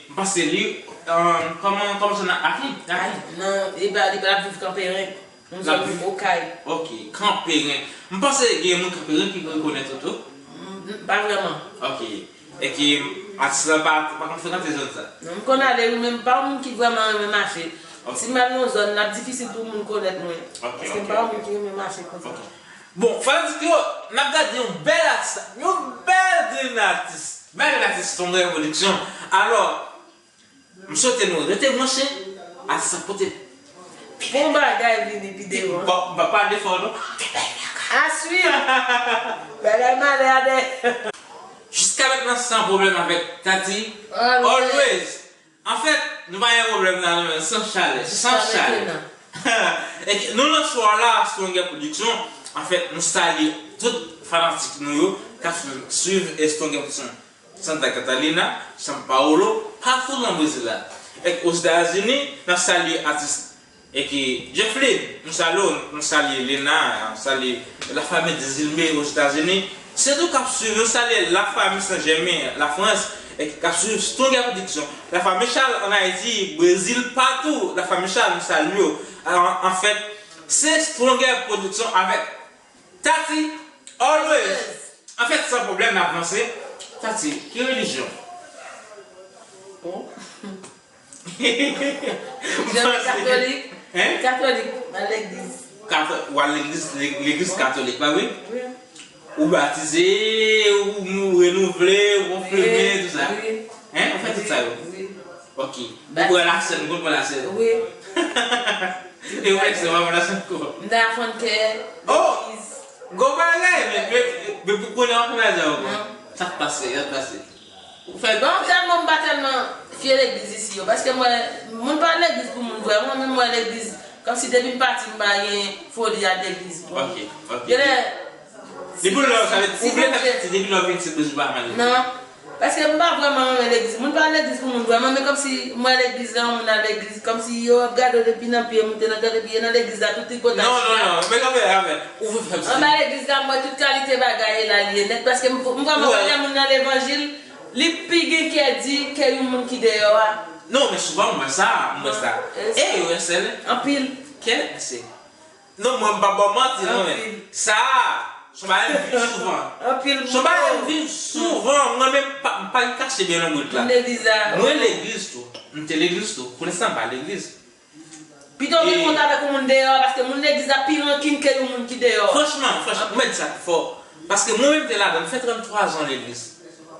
m panse li, eh, kòman, kòman se nan Aki? Aki. Non, li pa, li pa viv Kanperen. Yon zòn Okay. Ok, Kanperen. M panse gen moun Kanperen ki rekonèt ou tou. Mm, pa vrèman. Ok. E ki atis la pa, pa konn frekante zòn sa. Non, m konn ale wi, men m pa yon moun ki vrèman renmen mache. Ok. Si m al nan yon zòn, l ap difisil pou moun konèt mwen. Ok, ok. Paske m pa yon moun ki renmen mache konsa. Ok. Bon, fanatik yo, n ap gade yon bèl atis, yon bèl grenn atis. Bèl grenn atis, Stronger Production. Alò, M swete nou rete branche, atis ap pote bon bagay vini pi devan. Bon, m pa pale fò non. A swiv. Bagay malè a dèyè. Jis Ka met nan san pwoblèm avèk Tati. Always. Always. Anfèt, nou pa gen pwoblèm la, non, men san chalè, san chalè. Jiskametenan. E nou nan swa la, Stronger Production. Anfèt, nou salye tout fanatik nou yo k ap swiv, swiv, e, Stronger Production. Santa Catarina, São Paulo, patou nan Brezil la. E Ozetazini, n ap salye atis E ki Jefflin, nou salye w, nou salye Lena, nou salye lafanmi Dezilme Ozetazini. Se nou k ap swiv, nou salye lafanmi Saint Germain, Lafrans, e k ap swiv Stronger Production. Lafanmi Charles ann Ayiti, Brezil, patou, lafanmi Charles, nou salye w. An, anfèt, se Stronger Production avèk Tati, always. Anfèt, san pwoblèm, n ap vanse. Tati, ki relijyon? Bon. Jwenn katolik. Hein? Katolik, al legliz. Kato-, w al legliz, le-, legliz katolik, pa vre? Wi. Ou batize, ou, ou renouvle, ou konfime, wi, tout sa. Wi. Hein? Ou fè tout sa yo? Wi. Ok. Ou pran lasèn, ou konn pran lasèn? Wi. E ou fè sa, w pa pran lasèn ankò? M ta fann kè, oh! Legliz. Gwo bagay, men, men, men pou kounye a, w pa pran lasèn ankò. Non. Sa k pase, sa k pase? Ou fè... Bon, tèlman, m pa tèlman fye legliz isi yo, paske m wè, moun pa al legliz pou moun vrèman, men m wè legliz, kòmsi depi m pati, m pa gen foli al legliz. Bon. Ok, ok. Genlè, depi lè, sa vle di, si ou vle fè piti, depi lè w vin isit, bezwen pa mal legliz. Non, paske m pa vrèman renmen legliz. Moun pa al legliz pou moun vrèman, men kòmsi m wè legliz la, moun al legliz, kòmsi yo ap gade w depi nan pye, moute nan tèt, epi e nan legliz la, tout tripotay. Non, non, non, men kanmenm, kanmenm, ou vle fè piti. Anba legliz la, m wè tout kalite bagay e la l ye nèt, paske m, m vrèman wè lè moun nan levanjil, li pi gen kè di ke yon moun ki deyò a. Non, men souvan m wè sa, m wè sa. E yo enselte. Anpil. Kèl enselte? Non, mwen m pa ba w manti, non, men. Anpil. Sa, se yon bagay m viv souvan. Anpil moun. Se yon bagay m viv souvan, mwen menm, m pa, m pa gen kache byen nan wout la. Legliz la. Mwen legliz tou. M te legliz tou. Pou lenstan, m pa legliz. Pito w gen kont avèk yon moun deyò a, paske moun legliz la pi rankin ke yon moun ki deyò a. Franchman, franchman, ou mèt di sa pi fò. Paske mwen menm te ladan, m fè tranntwa zan legliz.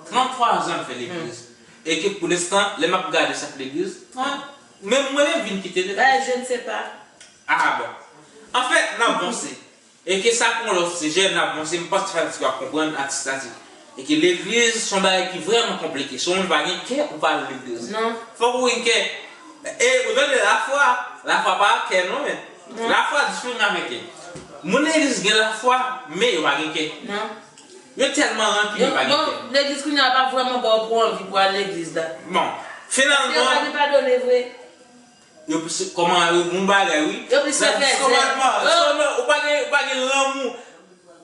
Tranntwa zan m fè legliz. E ke pou lenstan, lè m ap gade sa k legliz, ah, menm mwen menm vin kite legliz. Ben, je ne sais pas. Ah, bon. Anfèt, n ap vanse. E ke sa pou yon lòt sijè, n ap vanse, m panse fanatik yo ap konprann, atis Tati. E ke legliz se yon bagay ki vrèman konplike. Si yon moun pa gen kè, ou pa al legliz. Non. Fòk ou gen kè. E ou tande lafwa, lafwa pa kè non, men. Non. Lafwa diferan avèk kè. Moun legliz gen lafwa, men yo pa gen kè. Non. Yo tèlman rankin, yo pa gen kè. Donk, legliz kounye a pa vrèman ba w pou anvi pou al legliz la. Bon, finalman. Paske yo pa gen padone vre. Yo plis, kòman, yo bon bagay, wi. Yo plis fè fèzè. Nan Dis Kòmandman, oh, non, ou pa gen, ou pa gen lanmou.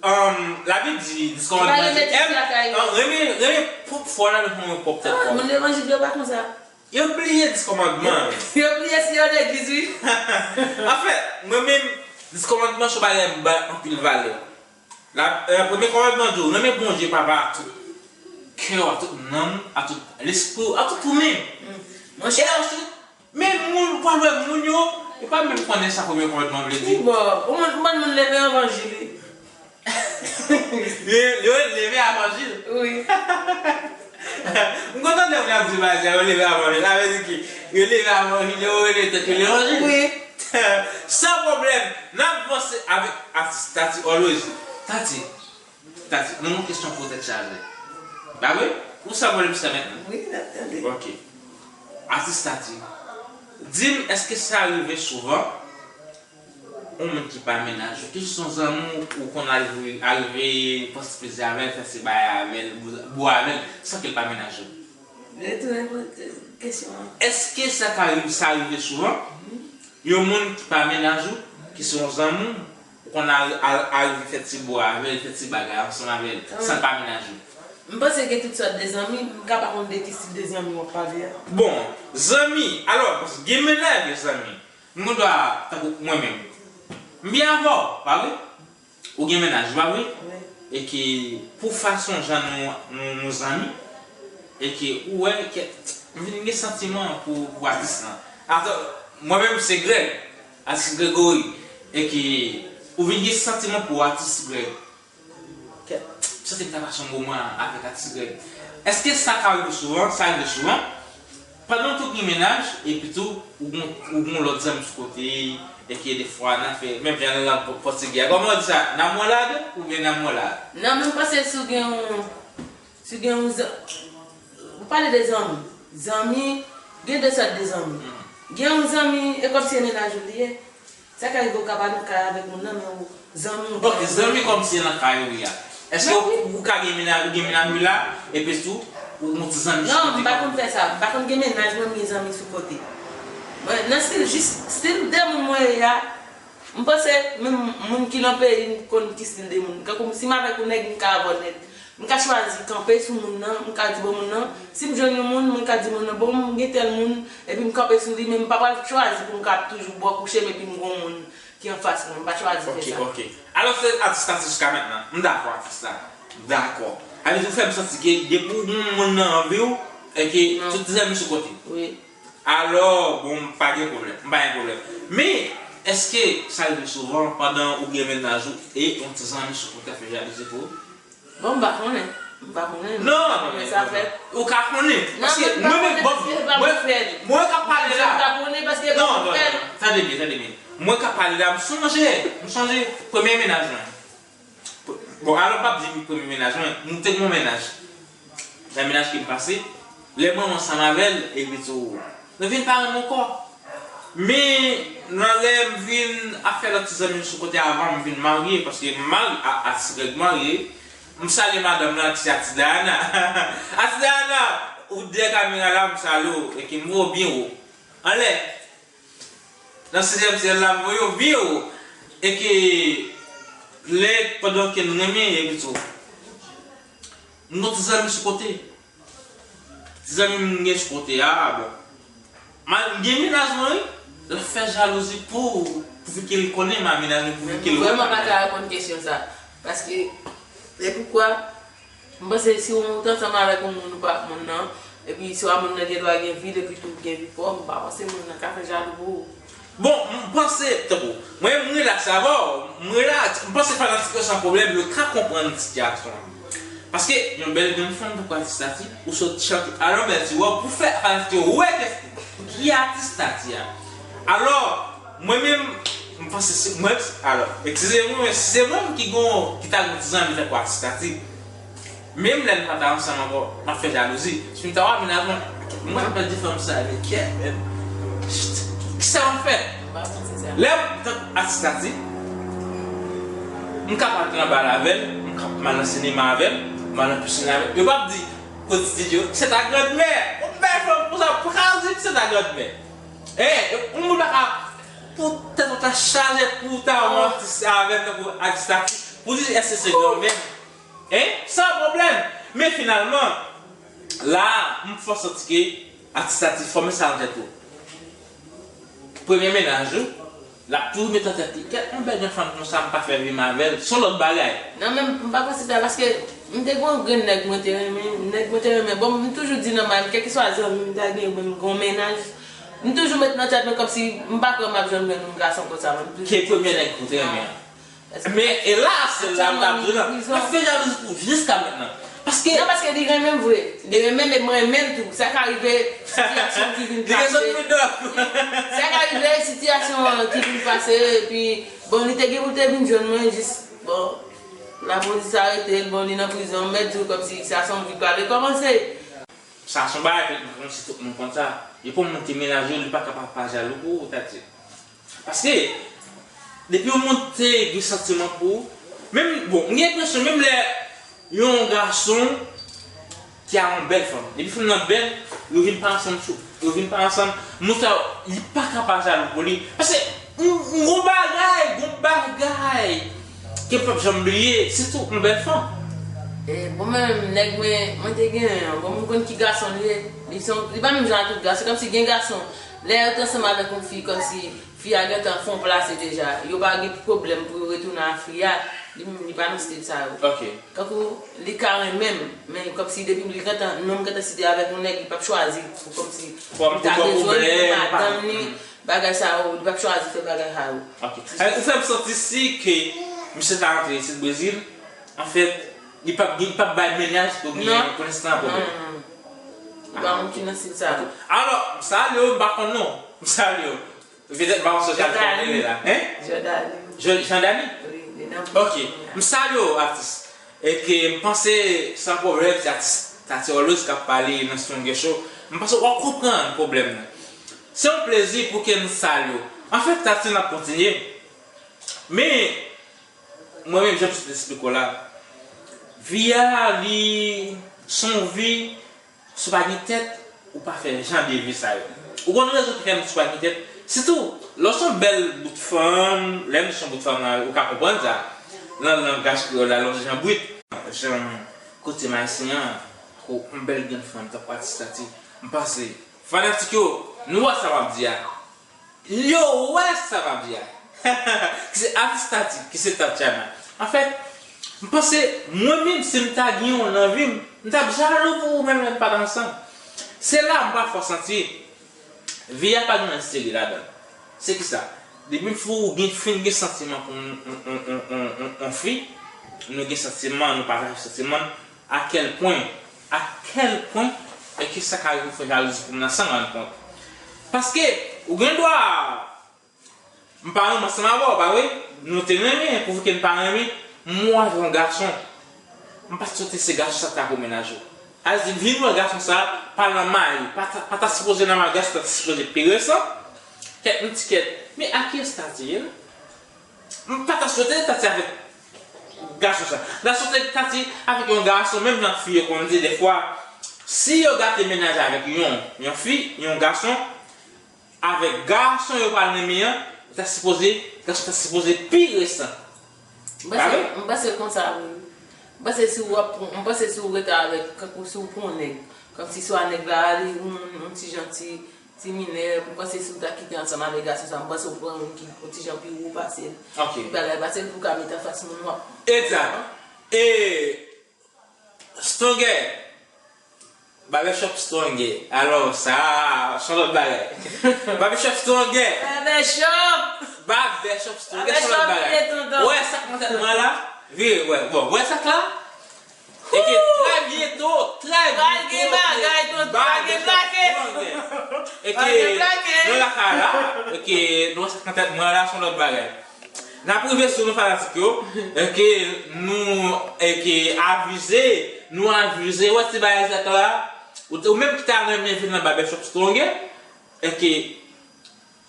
Um, Labib di, Dis Kòmandman di, renmen, renmen pwòp frè w tankou w renmen pwòp tèt pa w. Moun levanjil yo pa konsa. Yo bliye Dis Kòmandman. Yo bliye si yo legliz, wi. Anfèt, mwen menm, Dis Kòmandman se yon bagay m bay anpil valè. La, euh, premye kòmandman di w, renmen Bondye Papa a tout kè w, a tout nanm w, a tout lespri w, a tout ou menm. Monchè, e answit, men moun, ou pral wè moun yo, yo pa menm konnen sa premye kòmandman vle di. Bon, ou moun, moun, moun leve anvan Jil, wi. Yo, yo leve avan Jil. Wi. M kontan lè moun ap di bagay, yo leve avan Jil. Sa vle di ki, yo leve avan Jil, yo rele tèt yo levanjil. Wi. San pwoblèm, n ap vanse avèk atis Tati always. Tati, Tati, nou gen yon kesyon pou tèt chaje. Pa vre? Ou san pwoblèm sa mentnan? Wi, n ap tande. Ok. Atis Tati, di m, èske sa rive souvan, yon moun ki pa mennaj ou, ki jis yon zanmi w, ou konn arive, arive pran ti plezi avè l, fè ti bagay avè l, bo, bo avè l, san ke l pa mennaj ou? Retounen poze kesyon an. Èske sa ka rive, sa rive souvan? Yon moun ki pa mennaj ou, ki se yon zanmi w, ou konn al, al, arive fè ti bo avè l, fè ti bagay ansanm avè l, san l pa mennaj ou? M panse gen tout sòt de zanmi, m ka pa konn de ki stil de zanmi w ap pale a. Bon, zanmi, alò, paske gen mennaj, gen zanmi. M gen dwa, tankou mwen menm. M byen avè w, pa vre? Ou gen mennaj, pa vre? Wi. E ke pou fason jan nou, nou, nou zanmi, e ke ou wè ke m vin gen santiman pou, pou atis lan. Atò, mwen menm se Greg, atis Gregory. E ke ou vin gen santiman pou atis Greg. Kèt, m santi m ta pase yon moman avèk atis Greg. Èske sa ka rive souvan? Sa rive souvan. Pandan w tou gen mennaj, epi tou, ou gon, ou gon lòt zanmi sou kote, e ke defwa nan fè, menm jan nan lang pòtigè a. Kòman yo di sa? Namorado oubyen namorada? Non, men m panse si w gen yon, Si gen yon zan-, ou pale de zanmi. Zanmi, gen de sòt de zanmi. Gen yon zanmi, e kòmsi e mennaj ou li ye. Sa ka rive ou ka pa nan kay avèk moun nan, men ou zanmi ou. Ok, zanmi kòmsi e nan kay ou ye a. Èske ou, ou ka gen mennaj, ou gen mennaj ou la, epi tou, ou gon ti zanmi sou kote? Non, m pa konn fè sa. M pa konn gen mennaj, mwen, m gen zanmi sou kote. Mwen, nan stil, jis stil de moun mwen ye a, m panse, menm moun ki nan peyi, m konn ki stil de moun. Kankou, si m avèk yon nèg, m ka avè w nèt. M ka chwazi kanpe sou moun nan, m ka di, bon, moun nan, si m jwenn yon moun, mwen ka di moun nan, bon, m gen tèl moun, epi m kanpe sou li, men m pa pral chwazi pou m ka ap toujou bò kouche m epi m gon moun ki anfas mwen, m pa chwazi fè sa. Ok, ok. Alò, se atis la, se jiska mentnan. M dakò atis la. M dakò. Sa vle di ou fè m santi ke depi w gon moun nan anvi w, e ke tout zanmi sou kote. Wi. Alò, bon, m pa gen pwoblèm. M pa gen pwoblèm. Men, èske sa rive souvan pandan ou gen mennaj ou e yon ti zanmi sou kote ap fè jalouzi pou ou? Bon, m pa konnen. M pa konnen. Non, non, non, non. Ou ka konnen. Paske mwen menm, bon, mwen, mwen k ap pale la. M pa konnen paske non, non, non. Tande byen, tande byen. Mwen k ap pale la, m sonje, m sonje premye mennaj mwen. Bon, alò, m p ap di premye mennaj mwen, m te gen yon mennaj. Nan mennaj ke m pase, lè mwen ansanm avè l, epi tou, nou vin pa renmen ankò. Men, nan lè m vin ap fè lòt ti zanmi m sou kote avan m vin marye, paske m marye, a, a, si Greg marye, m salye madanm nan ki se Atis Diana. Atis Diana, ou dèyè kamera la, m salye w, e ke m voye w byen wo. Anlè. Nan sizyèm syèl la, m voye w byen wo. E ke lè, pandan ke n renmen, epi tou, m gon ti zanmi sou kote. Ti zanmi m gen sou kote a, bon. M gen mennaj mwen, wi. L ap fè jalouzi pou, pouvi ke li konnen m a mennaj mwen, pouvi ke li wè m a mennaj mwen. Mwen vrèman pa ka reponn kesyon sa. Paske, se poukwa, m panse si w t ansanm avèk yon moun, ou pa ak moun nan, epi swa moun nan gen dwa gen vi l, epi tou gen vi pa w, m pa panse moun nan ka fè jalou pou ou. Bon, m panse, tankou, mwen, m rilaks avè w, m rilaks, m panse fanatik yo san pwoblèm, yo ka konprann sitiyasyon an. Paske, yon bèl grenn fanm tankou Atis Tati, ou sot chante a lanmè ti wòb pou fè fanatik yo wè ke ki Atis Tati a. Alò, mwen menm, m panse se mwen, alò, eskize mwen, men si se mwen ki gon, ki ta gon ti zanmi tankou Atis Tati, menm lè n pa ta ansanm ankò, m ap fè jalouzi. Si m ta wè mennaj mwen, mwen ap pèdi fanm sa, men kè, men, kisa m ap fè? Lè m tankou Atis Tati, m kapab al nan bal avè l, m kapab al nan sinema avè l, m al nan pisin avè l. Yo p ap di, Kote Studio, c'est ta grand-mère. Yon bèl fanm konsa, pou ka di c'est ta grand-mère. Hein, yon moun pa ka, pou tèt ou ta chaje, pou ta wè yon atis avè m, tankou Atis Tati, pou di èske se granmè m. Hein, san pwoblèm. Men finalman, la, m fò santi ke Atis Tati fòme sa nan tèt ou. Premye mennaj ou, l ap toujou met nan tèt li, kèt yon bèl jèn fanm konsa, m pa fè vi m avè l, se yon lòt bagay. Non, men m pa panse sa, paske m te gen yon grenn nèg mwen te renmen, nèg mwen te renmen. Bon, m toujou di nan may m, kèlkeswa zanmi m ta gen, mwen m gen yon mennaj, m toujou met nan tèt mwen kòmsi m pa kwè m ap janm jwenn yon gason konsa, mwen m toujou. Ki premye nèg ou te renmen an? Men, elas, se la m t ap di w lan. L ap fè jalouzi pou jiska mentnan. Paske non, paske li renmen m vre. Li renmen m, e mwen renmen l tou. Sa ka rive, sitiyasyon ki vin pase. Li gen zòt pridòk. Sa ka rive, sitiyasyon ki vin pase, epi, bon, li te gen pou te vin jwenn mwen, jis, bon, lapolis arete l, bon, li nan prizon, m mèt di w kòmsi sa se yon vi k pral rekòmanse. Sa se yon bagay ke m konn si tout moun konn sa. Depi yon moun te menaje w, li pa kapab pa jalou pou ou, sa di. Paske, depi yon moun te gen santiman pou ou, menm, bon, m gen enpresyon, menm lè yon gason ki a yon bèl fanm, depi fanm nan bèl, yo vin pa ansanm sou, yo vin pa ansanm, moun sa yo, li pa ka pa jalou pou li. Paske, yon, yon bagay, yon bagay ke m p ap janm bliye, sitou yon bèl fanm. E, bon, mwen menm, nèg mwen, mwen te gen, bon, mwen konn ki gason li ye, li se yon, li pa menm jan ak tout gason, se kòmsi gen gason, lè yo te ansanm avèk yon fi, kòmsi fi a gentan fè yon plase deja. Yo pa gen pwoblèm pou yo retounen a fi a. Li menm, li pa nan stil sa yo. Ok. Kankou, li ka renmen m, men kòmsi depi li gentan, non m gentan site avèk yon nèg, li p ap chwazi pou kòmsi li ta bezwen li pou madanm li, bagay sa yo, li p ap chwazi fè bagay sa yo. Ok. Ou fè m santi si ke misye ta rantre isit Brezil, anfèt, li p ap, li p ap bay mennaj pou gen konesans avè w. Non, non, non. Li pa moun ki nan stil sa yo. Alò, m salye w, m pa konn non. M salye w. Petèt m pa wè sou chat fò m rele la. Hein? Jandani. Jandani? Wi, li nan. Ok. M salye w, atis. E ke m panse san pwoblèm, se atis Tati Always k ap pale nan Stronger Show. M panse w ap konprann pwoblèm nan. Se yon plezi pou ke n salye w. Anfèt, Tati, n ap kontinye. Men, mwen menm, jan m sot esplike w la, vi a, li, se yon vi, si w pa gen tèt, ou pa fè jan de vi sa yo. Ou konn rezon ki fè m di si w pa gen tèt? Sitou, lè w se yon bèl bout fanm, lè m di se yon bout fanm la, ou ka konprann sa. Nan langaj kreyòl la, lè w se jan brit, jan koutim ayisyen an, ko yon bèl grenn fanm, tankou atis Tati, m panse, fanatik yo, nou wè sa m ap di a. Yo wè sa m ap di a. Ki se atis Tati, ki se Tatiana. Anfèt, m panse, mwen menm, si m ta gen w nan vi m, m t ap jalou pou ou menm lè n pa t ansanm. Se la m pafwa santi vi a pa gen anyen serye ladan l. Se ki sa? Depi w gen, fin gen santiman pou yon, yon, yon, yon, yon, yon fi, nou gen santiman, nou pataje santiman, a kèl pwen, a kèl pwen e ke sa ka rive w fè jalouzi pou moun nan san rann kont. Paske, ou gen dwa, m pa renmen ansanm avè w, pa vre? Nou te renmen, pouki n pa renmen, m wè avè yon gason. M pa t swete se gason sa k ta pou mennaj ou. Sa vle di, vin wè gason sa, pa nan may, pa ta, pa ta sipoze nan may, gason sa ta sipoze pi resan. Kèt m ti kèt. Men a kiyès Tati ye la? M pa ta swete Tati avèk gason sa. M ta swete Tati avèk yon gason, menm jan fi yo konn di dèfwa, si yo gate mennaj avèk yon, yon fi, yon gason, avèk gason yo pral renmen an, ta sipoze, gason ta sipoze pi resan. M panse, pa vre? M panse l konsa, wi. M panse si w ap pran, m panse si w rete avèk, kankou si w pran yon nèg, kòmsi swa nèg la, li, yon, yon ti jan ti, ti minè, m panse si w ta kite ansanm avèk gason sa, m panse w pran youn ki yon ti jan pi wo pase l, pi bagay pase l pou w ka met anfas moun w ap. Egzak. E Stronger. Barbershop Stronger. Alò, sa, se yon lòt bagay. Barbershop Stronger. Barbershop! Barbershop Stronger, se yon lòt bagay. Barbershop, tonton. Wè sa k nan tèt mwen la? Vire, wè. Bon, wè sa k la? E ke trè byento, trè byento, pral gen bagay, tonton, pral gen trake. Barbershop Stronger. E ke, pral gen trake, nou lakay la, e ke, nou wè sa k nan tèt mwen la, se yon lòt bagay. N ap rive sou nou fanatik yo, e ke nou, e ke avize, nou avize, wè ti bagay sa k la, ou, ou menm ki ta renmen vin nan Barbershop Stronger, e ke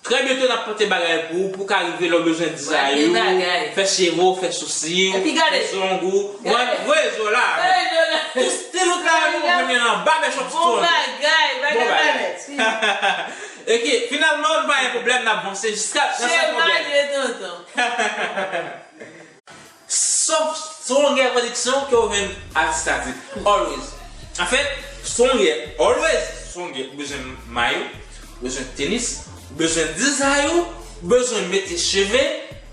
trè byento n ap pote bagay pou ou, pou w ka rive lè w bezwen dizay ou, fè cheve w, fè sousi w, fè zong ou, wè, voye zo la. Tout stil ou ta renmen, ou jwenn li nan Barbershop Stronger. Bon bagay, bagay malèt. E ke, finalman, nou pa gen pwoblèm, n ap vanse jiska nan san pwoblèm. Stronger Production ke w jwenn atis Tati. Always. Anfèt, Stronger, always. Stronger, ou bezwen mayo, ou bezwen tenis, ou bezwen dizay ou, ou bezwen mete cheve,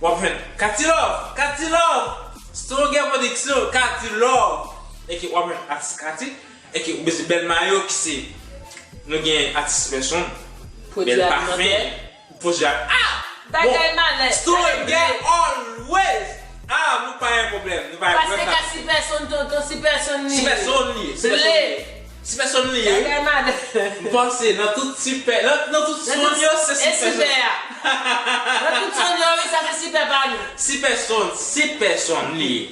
w ap jwenn Katy Love, Katy Love. Stronger Production, Katy Love. E ke w ap jwenn atis Katy. E ke ou bezwen bèl mayo ki se, nou gen atis pèsonn, bèl pafen, pwodui alimantè. Ah! Bon, bagay malèt, Stronger always. Ah, nou pa gen pwoblèm, nou pa gen pwoblèm. Pase ka si pèsonn, tonton, si pèsonn li ye. Si pèsonn li ye, si pèsonn li ye. Bagay malèt. M panse nan tout sipè, nan, nan tout sipè yo, se si pèsonn. Nan tout sipè, wi, sa se sipè pa nou. Si pèsonn, si pèsonn li ye.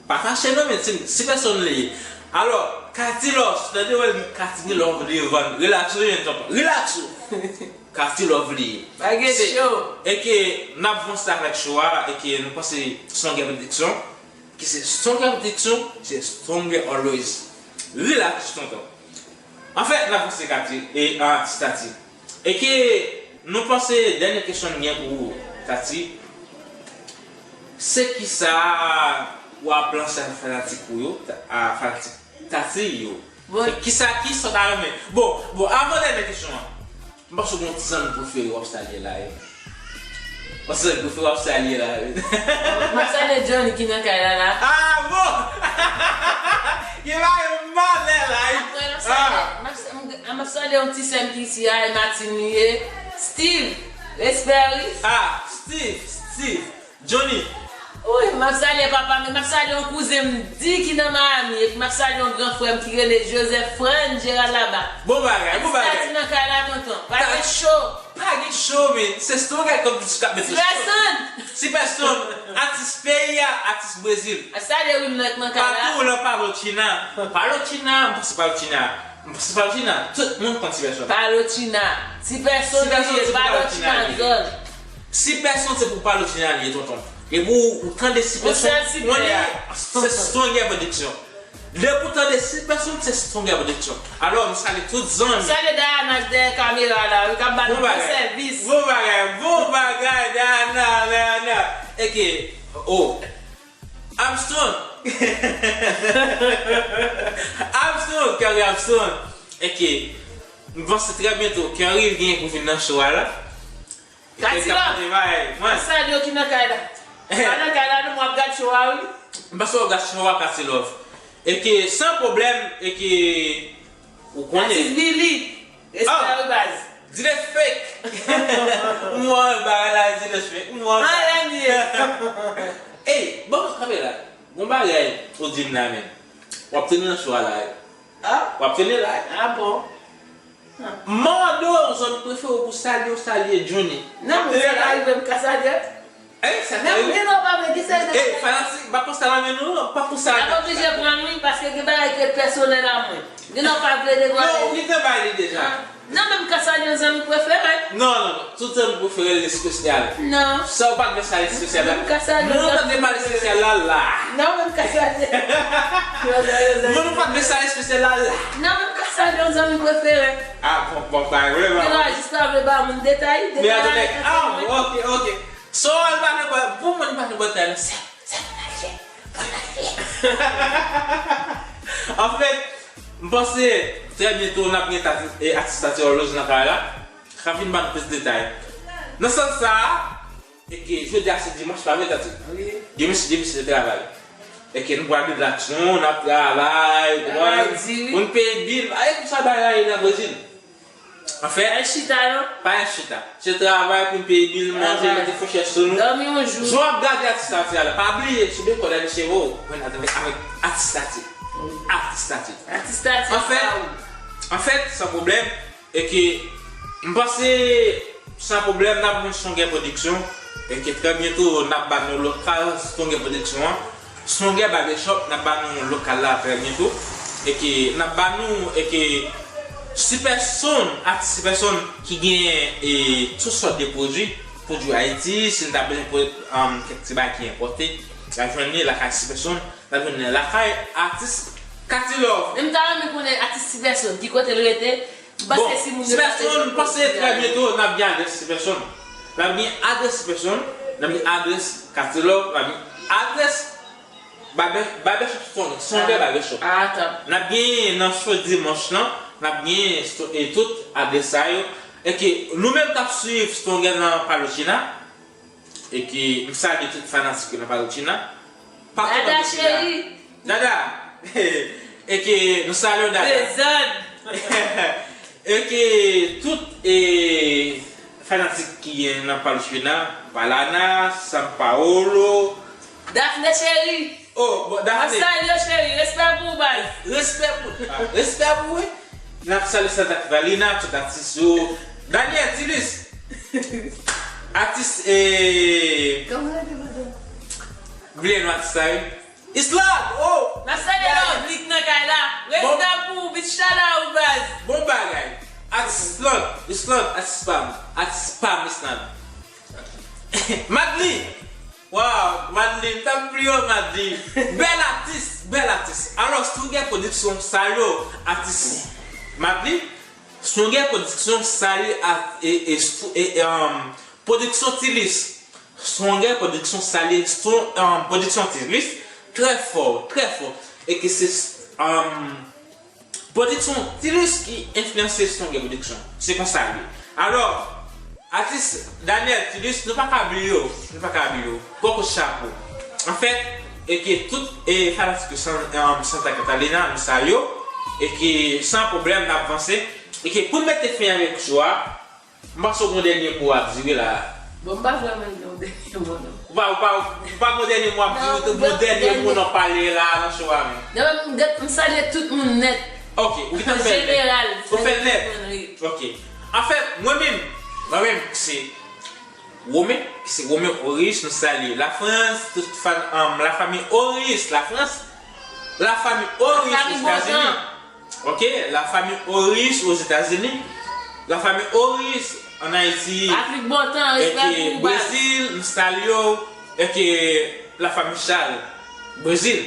Pa fache non, men si, si pèsonn li ye. Alò, Katy Love, tande wè, Katy Love li vann. Relax ou, jèn tonton. Relax ou. Katy Love li ye. Bagay cho. E ke n ap vanse avèk show a, e ke nou panse Stronger Production, ki se Stronger Production, se Stronger Always. Relax, tonton. Anfèt, n ap vanse Katy, e, a, Tati. E ke nou panse dènye kesyon n gen pou ou, Tati, se kisa w ap lanse a fanatik ou yo, a fanatik Tati yo? Bon. E kisa, kisa w ta renmen? Bon, bon, avan dènye kesyon an, m panse w gen yon ti zanmi prefere w ap salye la, wi. Yon ti zanmi prefere w ap salye la, wi. M ap salye Johnny ki nan kay la, la. Ah, bon! Gen bagay malè la, wi. Apre, m ap salye, m ap sa-, m, m ap salye yon ti sè m ki isi a, e Martine li ye. Steve, respè, wi. Ah, Steve, Steve. Johnny. Wi, m ap salye papa m, m ap salye yon kouzen m di ki nan Miami, epi m ap salye yon gran frè m ki rele Joseph Fran Gerard laba. Bon bagay, bon bagay. Tati nan kay la, tonton. Bagay cho. Pa gen cho, men. Se Strong Guy kòm ki k ap mete cho. Ti pèsonn. Ti pèsonn. Atis peyi a, atis Brezil. Sa de rim nan k nan kay la. Patou lan Palochina. Palochina, m panse Palochina. M panse Palochina. Tout moun konn Ti pèsonn. Palochina. Ti pèsonn li ye, Palochina zòn. Ti pèsonn se pou Palochina li ye, tonton. E pou ou tande Ti pèsonn, se Strong Guy Production. Depi w tande Ti pèsonn, se Strong Guy Production. Alò, m salye tout zanmi. Salye Dayana k dèyè kamera la, wi, k ap ba nou bon sèvis. Bon bagay, bon bagay, Dayana, Dayana. Eke, oh. Armstrong. Armstrong, Kerry Armstrong. Eke, m panse trè byento, Kerry genyen pou vin nan show a la. Katilòf, mwen salye w ki nan kay la. Pa nan kay la non, mwen ap gad show a wi. M panse w ap gad show a, Katilòf. Eke san pwoblèm, eke ou konnen. Atis Billy, respè wi baz. Di le fake. Mwen bagay la di le fake. Mwen anlè m ye. Ey, bon, kanpe la. Bon bagay, ou di m la menm. W ap tounen nan show a la wi. W ap tounen la wi. Ah bon. Mando, zanmi prefere w pou salye w, salye Johnny. Non, men sa ka rive m ka salye. Ey, sa ka rive. Men ou gen lè w pa vle, ki sa. Ey, fanatik, pa konsa la men nou, pa konsa la. N ap oblije pran wi, paske gen bagay ki ret pèsonèl a mwen. Gen lè w pa vle devwale. Non, ou gentan bay li deja. Non, men m ka salye yon zanmi prefere. Non, non, non. Tout zanmi prefere l espesyal. Non. Sa ou pa t vle sa espesyal la. Moun ou pa t vle pale espesyal la la. Non, men m ka salye. Moun ou pa t vle sa espesyal la la. Non, men m ka salye yon zanmi prefere. Ah, bon, bon, pa vre, pa vre. Gen lè jis pa vle ba moun detay, detay la. Ah, ok, ok. So, al pale bò, pou moun pale bò tèl la. Anfèt, m panse trè byento n ap gen atis Tati Horloge nan kay la. K ap vin ban nou plis detay. Nan sans sa a, eke jodi a se dimanch, pa vre, Tati? Wi. Demen se, demen se travay. Eke nou pral relax nou, n ap travay, ou konprann? Pou n peye bil, ay, pou sa bagay nan Brezil. Anfèt, pa gen chita, non? Pa gen chita. Se travay pou n peye bil, manje, mete fouchèt sou nou. Dòmi yon jou. Jan w ap gade atis Tati a la, pa bliye, sou de kòd a mesye, oh, mwen atande avèk atis Tati. Atis Tati. Atis Tati. Anfèt, anfèt, san pwoblèm, eke m panse san pwoblèm n ap jwenn Strong Guy Production, eke trè byento n ap ba nou lokal Strong Guy Production an. Strong Guy Barbershop, n ap ba nou lokal la trè byento. Eke n ap ba nou, eke Ti pèsonn, atis Ti pèsonn ki genyen, e, tout sòt de pwodui, pwodui Ayiti, si n ta bezwen pwodui, um, kèk ti bagay ki enpòte, n ap jwenn li lakay Ti pèsonn, n ap jwenn li lakay atis Katilòf. Men m ta renmen konnen atis Ti pèsonn, ki kote l rete, paske si moun yo pa te jwenn pwodui a. Bon, Ti pèsonn, m panse trè byento n ap gen adrès Ti pèsonn. N ap gen adrès Ti pèsonn, n ap gen adrès Katilòf, n ap gen adrès Barber-, Barbershop Strong, Strong Guy Barbershop. Ah, top. N ap genyen nan show dimanch lan, n ap genyen sto-, e tout adrès sa yo. Eke nou menm k ap swiv Strong Guy nan Palochina, eke m salye tout fanatik yo nan Palochina. Patou Dada Palochina. Cheri. Dada. Eke nou salye w, Dada. Dezòd. Eke tout, e, fanatik ki gen nan Palochina, Palana, São Paulo. Daphne cheri. Oh, bon, Daphne. M ap salye w, cheri. Respè pou ou, baz. Respè pou, ah, respè pou ou, wi. N ap salye Santa Catalina, tout atis yo. Daniel Tilus. Atis, e, kòman l rele, madanm? Bliye non atis la, wi. Island, oh! N ap salye Lovely k nan kay la. Respè pou ou, big shout out, baz. Bon bagay. Atis Island, Island, atis pa m. Atis pa m, Island. Madly! Wow, Madly, m t ap bliye w, Madly. Bèl atis, bèl atis. Alò, Strong Guy Production, salye w, atis Madly. Strong Guy Production, salye a, e, e, e, e, um, Production Tilus. Strong Guy Production, salye Strong, um, Production Tilus. Trè fò, trè fò. E ke se, um, Production Tilus ki enfliyanse Strong Guy Production. Se konsa l ye. Alò, atis Daniel Tilus, nou pa ka bliye w. Nou pa ka bliye w. Poko chapo. Anfèt, e ke tout, e, fanatik yo San-, um, Santa Catalina, nou salye w. E ke san pwoblèm, n ap vanse. E ke pou n mete fen avèk show a, m panse w gen yon dènye mo w ap di wi la. Bon, m pa vrèman gen yon dènye mo, non. Ou pa, ou pa, ou pa gen yon dènye mo w ap di, ou te gen yon dènye mo nan pale la, nan show a menm. Non, men m, m salye tout moun nèt. Ok, ou gentan fè l nèt. An jeneral, ou fè l nèt. Tout moun, wi. Ok. Anfèt, mwen menm, Mwen menm, se Romen, ki se Romen Oris, nou salye Lafrans, tout fan, um, lafanmi Oris, Lafrans, lafanmi Oris, Ozetazini. Ok, lafanmi Oris, Ozetazini, lafanmi Oris, ann Ayiti, Patrick Bontan, respè pou ou, baz. Brezil, nou salye w, ok, lafanmi Chal, Brezil.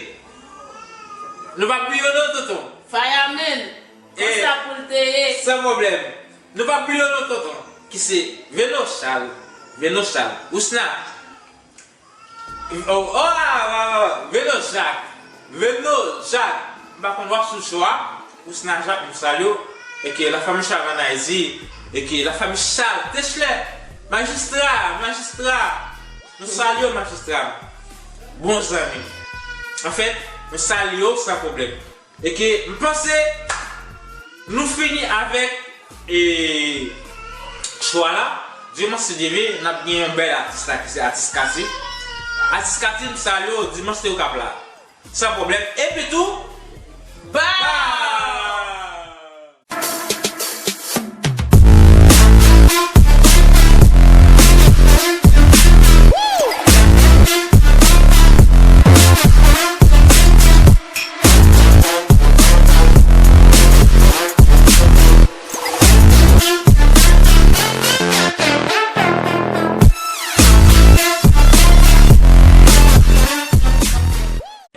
Nou pa bliye w non, tonton. Fireman, konsa pou l te ye. San pwoblèm. Nou pa bliye w non, tonton, ki se Veno Chal, Veno Chal, Ousna, oh, oh, ah, ah, ah, Veno Jak, Veno Jak, m pa konn w ap sou cho a, Ousna Jak, nou salye w, e ke lafanmi Chal ann Ayiti, e ke lafanmi Chal, Techler, majistra, majistra, nou salye w, majistra, bon zanmi. Anfèt, nou salye w san pwoblèm. E ke m panse nou fini avèk, e, cho a la. Dimanch si Dye vle, n ap gen yon bèl atis la ki se atis Kati. Atis Kati, m salye w, dimanch se ou k ap la. San pwoblèm. Epi tou, bye!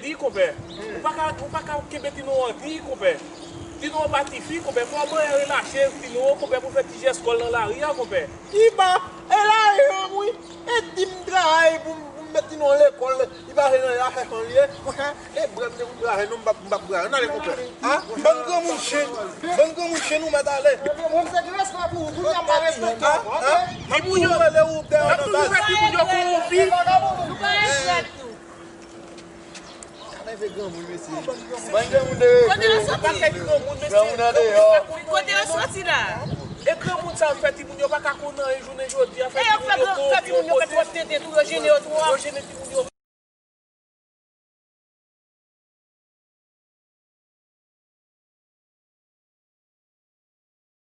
Di, konpè. Ou pa ka, ou pa ka kenbe Tino an, di, konpè. Tino an pa tifi, konpè. Fò manyen relache Tino, konpè, pou fè ti jès kò l nan lari a, konpè. Ki ba, e lari an, wi. E di m travay pou m, pou m met Tino an lekòl, li pa vle nan la chèch an li ye. Konsa, e brè m te pou brase non, m p ap, m p ap brase. Ann ale, konpè. A? Bann granmoun chen, bann granmoun chen, nou mèt ale. Mwen se ki respè pou ou, pou m pa respekte w, ok? Timoun yo rele ou dèyè nan baz. Timoun yo kowonpi. Nou pa respè tou. Sa leve granmoun, mesye. Bann granmoun de... Kote yo soti? Granmoun an deyò. Kote yo soti la? E granmoun sa fè timoun yo pa ka konn anyen jounen jodi a, fè timoun yo fè timoun yo fè twòp tenten tou, yo jennen yo twòp. Yo jennen timoun yo.